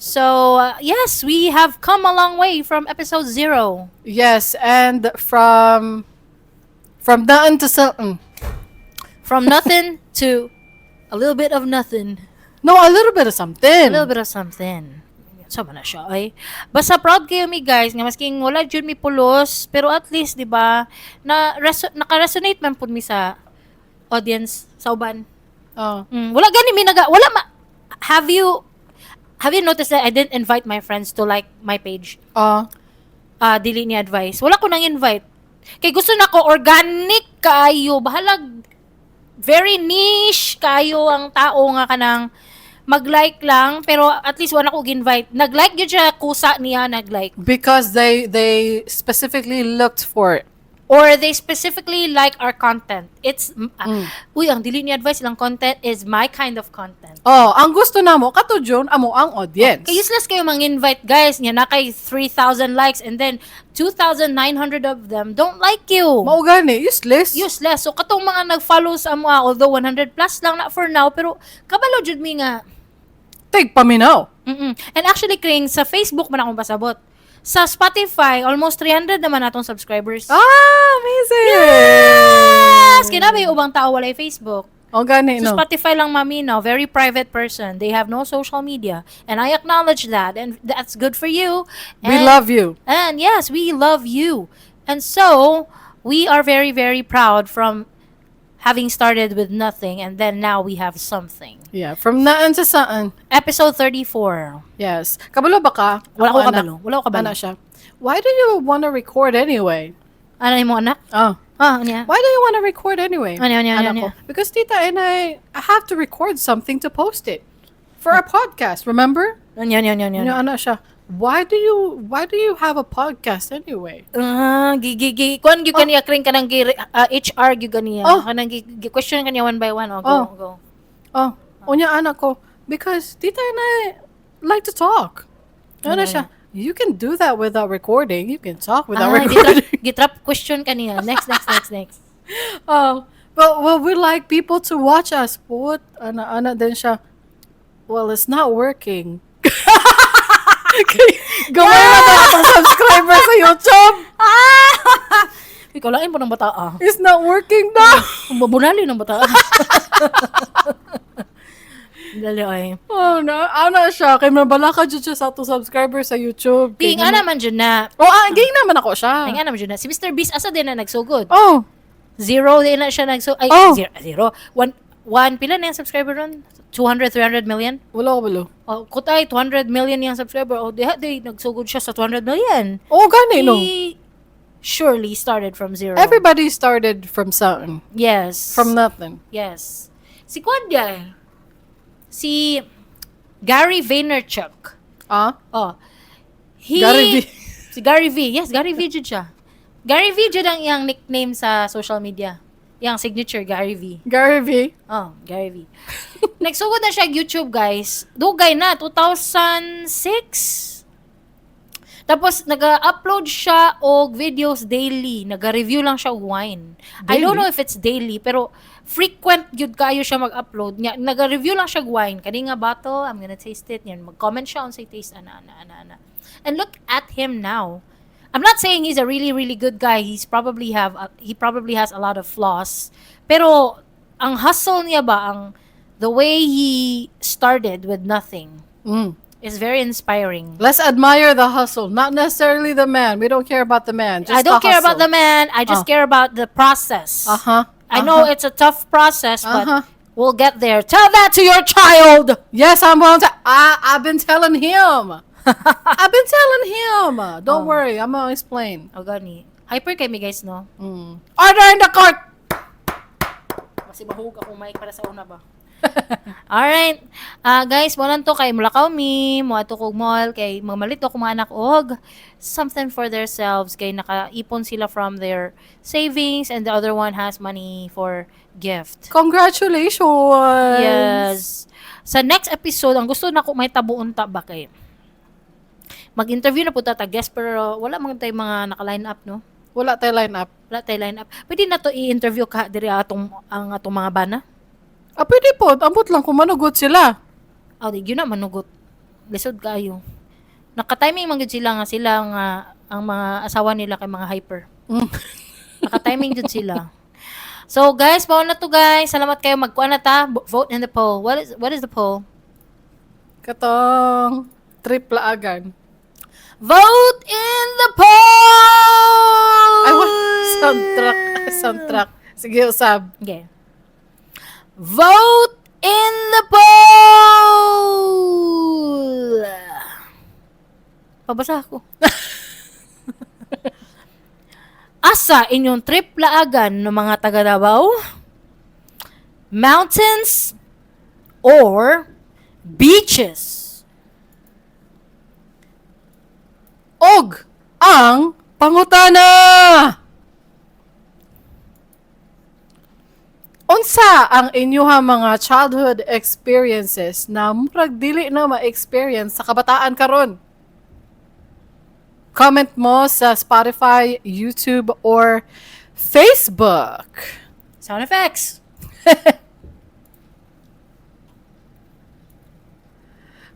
So, yes, we have come a long way from episode 0. Yes, and from nothing to something. From nothing to a little bit of nothing. No, a little bit of something. A little bit of something. So man na siya ay. Basta proud kayo mi, guys, nga masking wala jud mi pulos, pero at least di ba na naka-resonate man pud mi sa audience sa uban. Oh. Wala gani mi naga wala ma have you noticed that I didn't invite my friends to like my page? Oh. Ah, dili ni advice. Wala ko nang invite. Kay gusto nako organic kaayo, bahalag very niche kaayo ang tao nga kanang mag-like lang pero at least wala ko gi-invite. Nag-like gyud siya kusa niya nag-like. Because they specifically looked for it. Or they specifically like our content. It's uy, ang dili ni advice ilang content is my kind of content. Oh, ang gusto namo kato June amo ang audience. Kay useless kayo mang-invite, guys, nga na kay 3,000 likes and then 2,900 of them don't like you. Mao gani, useless. Useless. So katong mga nag-follow sa amo, although 100 plus lang na for now, pero kabalo jud mi nga Tig paminaw. And actually, Kring, sa Facebook man akong pasabot. Sa Spotify, almost 300 naman atong subscribers. Ah, amazing. Yes! Kinabi yung ubang tao walay Facebook. Oh, gani Sa no. Spotify lang maminaw, very private person. They have no social media. And I acknowledge that. And that's good for you. We love you. And yes, we love you. And so, we are very, very proud from having started with nothing and then now we have something. Yeah, from naan sa saan. Episode 34. Yes. Kabalo ba ka? Wala Ako, ko anak. kabalo. Wala ko kabalo. Ana siya. Why do you want to record anyway? Ano yung anak? Oh. Ah, ano yan? Why do you want to record anyway? Ano, ano, ano, Anak ko, because Tita and I have to record something to post it for our podcast, remember? Ano yan, yan, yan, yan. Ano, ano siya. Why do you have a podcast anyway? Ah, gi gi gi kuan gyud kaniya kring kanang gi HR gyud kaniya. Oh. Kanang gi, gi question kaniya one by one. Oh, go, Oh. go. Oh, unya anak ko, because Tita and I like to talk. Ano siya? You can do that without recording. You can talk without Ah, recording. gitrap question kaniya. Next, next, next, next. Oh, but well, we like people to watch us. What? Ana, ana din siya. Well, it's not working. Gamay na daw atong subscriber sa YouTube. Ah! Ikaw lain po ng bata ah. It's not working now. Bunali ng bata. Dali ay. Oh, no. Ana siya. Kay mabalaka jud siya sa ato subscriber sa YouTube. Kay Ging ana man jud na. Oh, ging naman ako siya. Ang ana man jud na. Si Mr. Beast asa din na nagsugod? Oh, Zero din na siya nagsugod. Ay, Oh. zero, zero. One, one, pila na yung subscriber ron? 200, 300 million? Wala ko balo. Oh, kutay, 200 million yung subscriber. Oh, diha, di, nagsugod siya sa 200 million. Oh, gani no. He surely started from zero. Everybody started from something. Yes. From nothing. Yes. Si Kwan eh. Si Gary Vaynerchuk. Ah? Oh. He, Gary V. Si Gary V. Yes, Gary V jud siya. Gary V jud ang iyang nickname sa social media. Iyang signature, Gary V. Gary V. Oh, Gary V. Nagsugod na siya YouTube, guys. Dugay na, 2006. Tapos, nag-upload siya og videos daily. Nag-review lang siya og wine. I don't Daily? know if it's daily, pero frequent gyud kayo siya mag-upload. Nya, nag-review lang siya og wine. Kani nga bottle, I'm gonna taste it. Yan, mag-comment siya on say taste, ana, ana, ana, ana. And look at him now. I'm not saying he's a really, really good guy. He probably has a lot of flaws. Pero ang hustle niya ba, ang the way he started with nothing is very inspiring. Let's admire the hustle, not necessarily the man. We don't care about the man. Just I don't the care about hustle. the man. I just Oh. care about the process. I know it's a tough process, but we'll get there. Tell that to your child. Yes, I'm going to. I've been telling him. I've been telling him. Don't worry, I'm gonna explain. Oh, gani. Hyper kay mi guys, no? Order in the court. Kasi mahug ako mic para sa una ba? Alright. Ah, guys, mo lang to kay mulakaw mi, mo ato kog mall kay mamalit ko mga anak og something for themselves kay nakaipon sila from their savings and the other one has money for gift. Congratulations. Yes. Sa next episode, ang gusto nako may tabuon ta ba kay mag-interview na po ta ta guest pero wala man tay mga naka-line up, no? Wala tayo line up. Wala tay line up. Pwede na to i-interview ka diri atong ang atong mga bana. Ah, pwede po. Ambot lang kung manugot sila. Oh, di gyud na manugot. Lisod kaayo. Naka-timing man gyud sila nga ang mga asawa nila kay mga hyper. Naka-timing jud sila. So guys, mao na to guys. Salamat kayo magkuan na ta. Vote in the poll. What is the poll? Katong trip laagan. Vote in the poll. Ay, what? Soundtrack. Soundtrack. Sige, usab. Okay. Vote in the poll. Pabasa ako. Asa inyong trip laagan ng mga taga Davao? Mountains or beaches? Og ang pangutana! Unsa ang inyuha mga childhood experiences na murag dili na ma-experience sa kabataan karon? Comment mo sa Spotify, YouTube, or Facebook. Sound effects.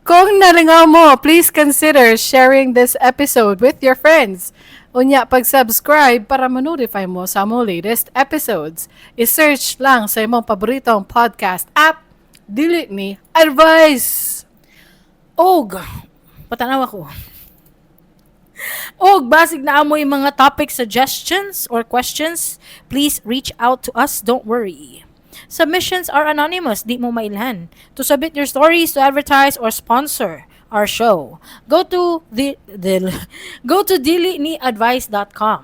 Kung nalingaw mo, please consider sharing this episode with your friends. Unya, pag-subscribe para ma-notify mo sa among latest episodes. I-search lang sa imong paboritong podcast app, Dili Ni Advice. Og, patanaw ako. Og, basig naa moy mga topic suggestions or questions, please reach out to us. Don't worry. Submissions are anonymous, di mo mailhan. To submit your stories, to advertise, or sponsor our show, go to diliniadvice.com.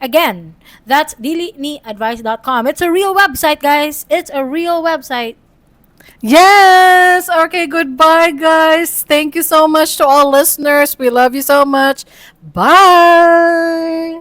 Again, that's diliniadvice.com. It's a real website, guys. It's a real website. Yes! Okay, goodbye, guys. Thank you so much to all listeners. We love you so much. Bye!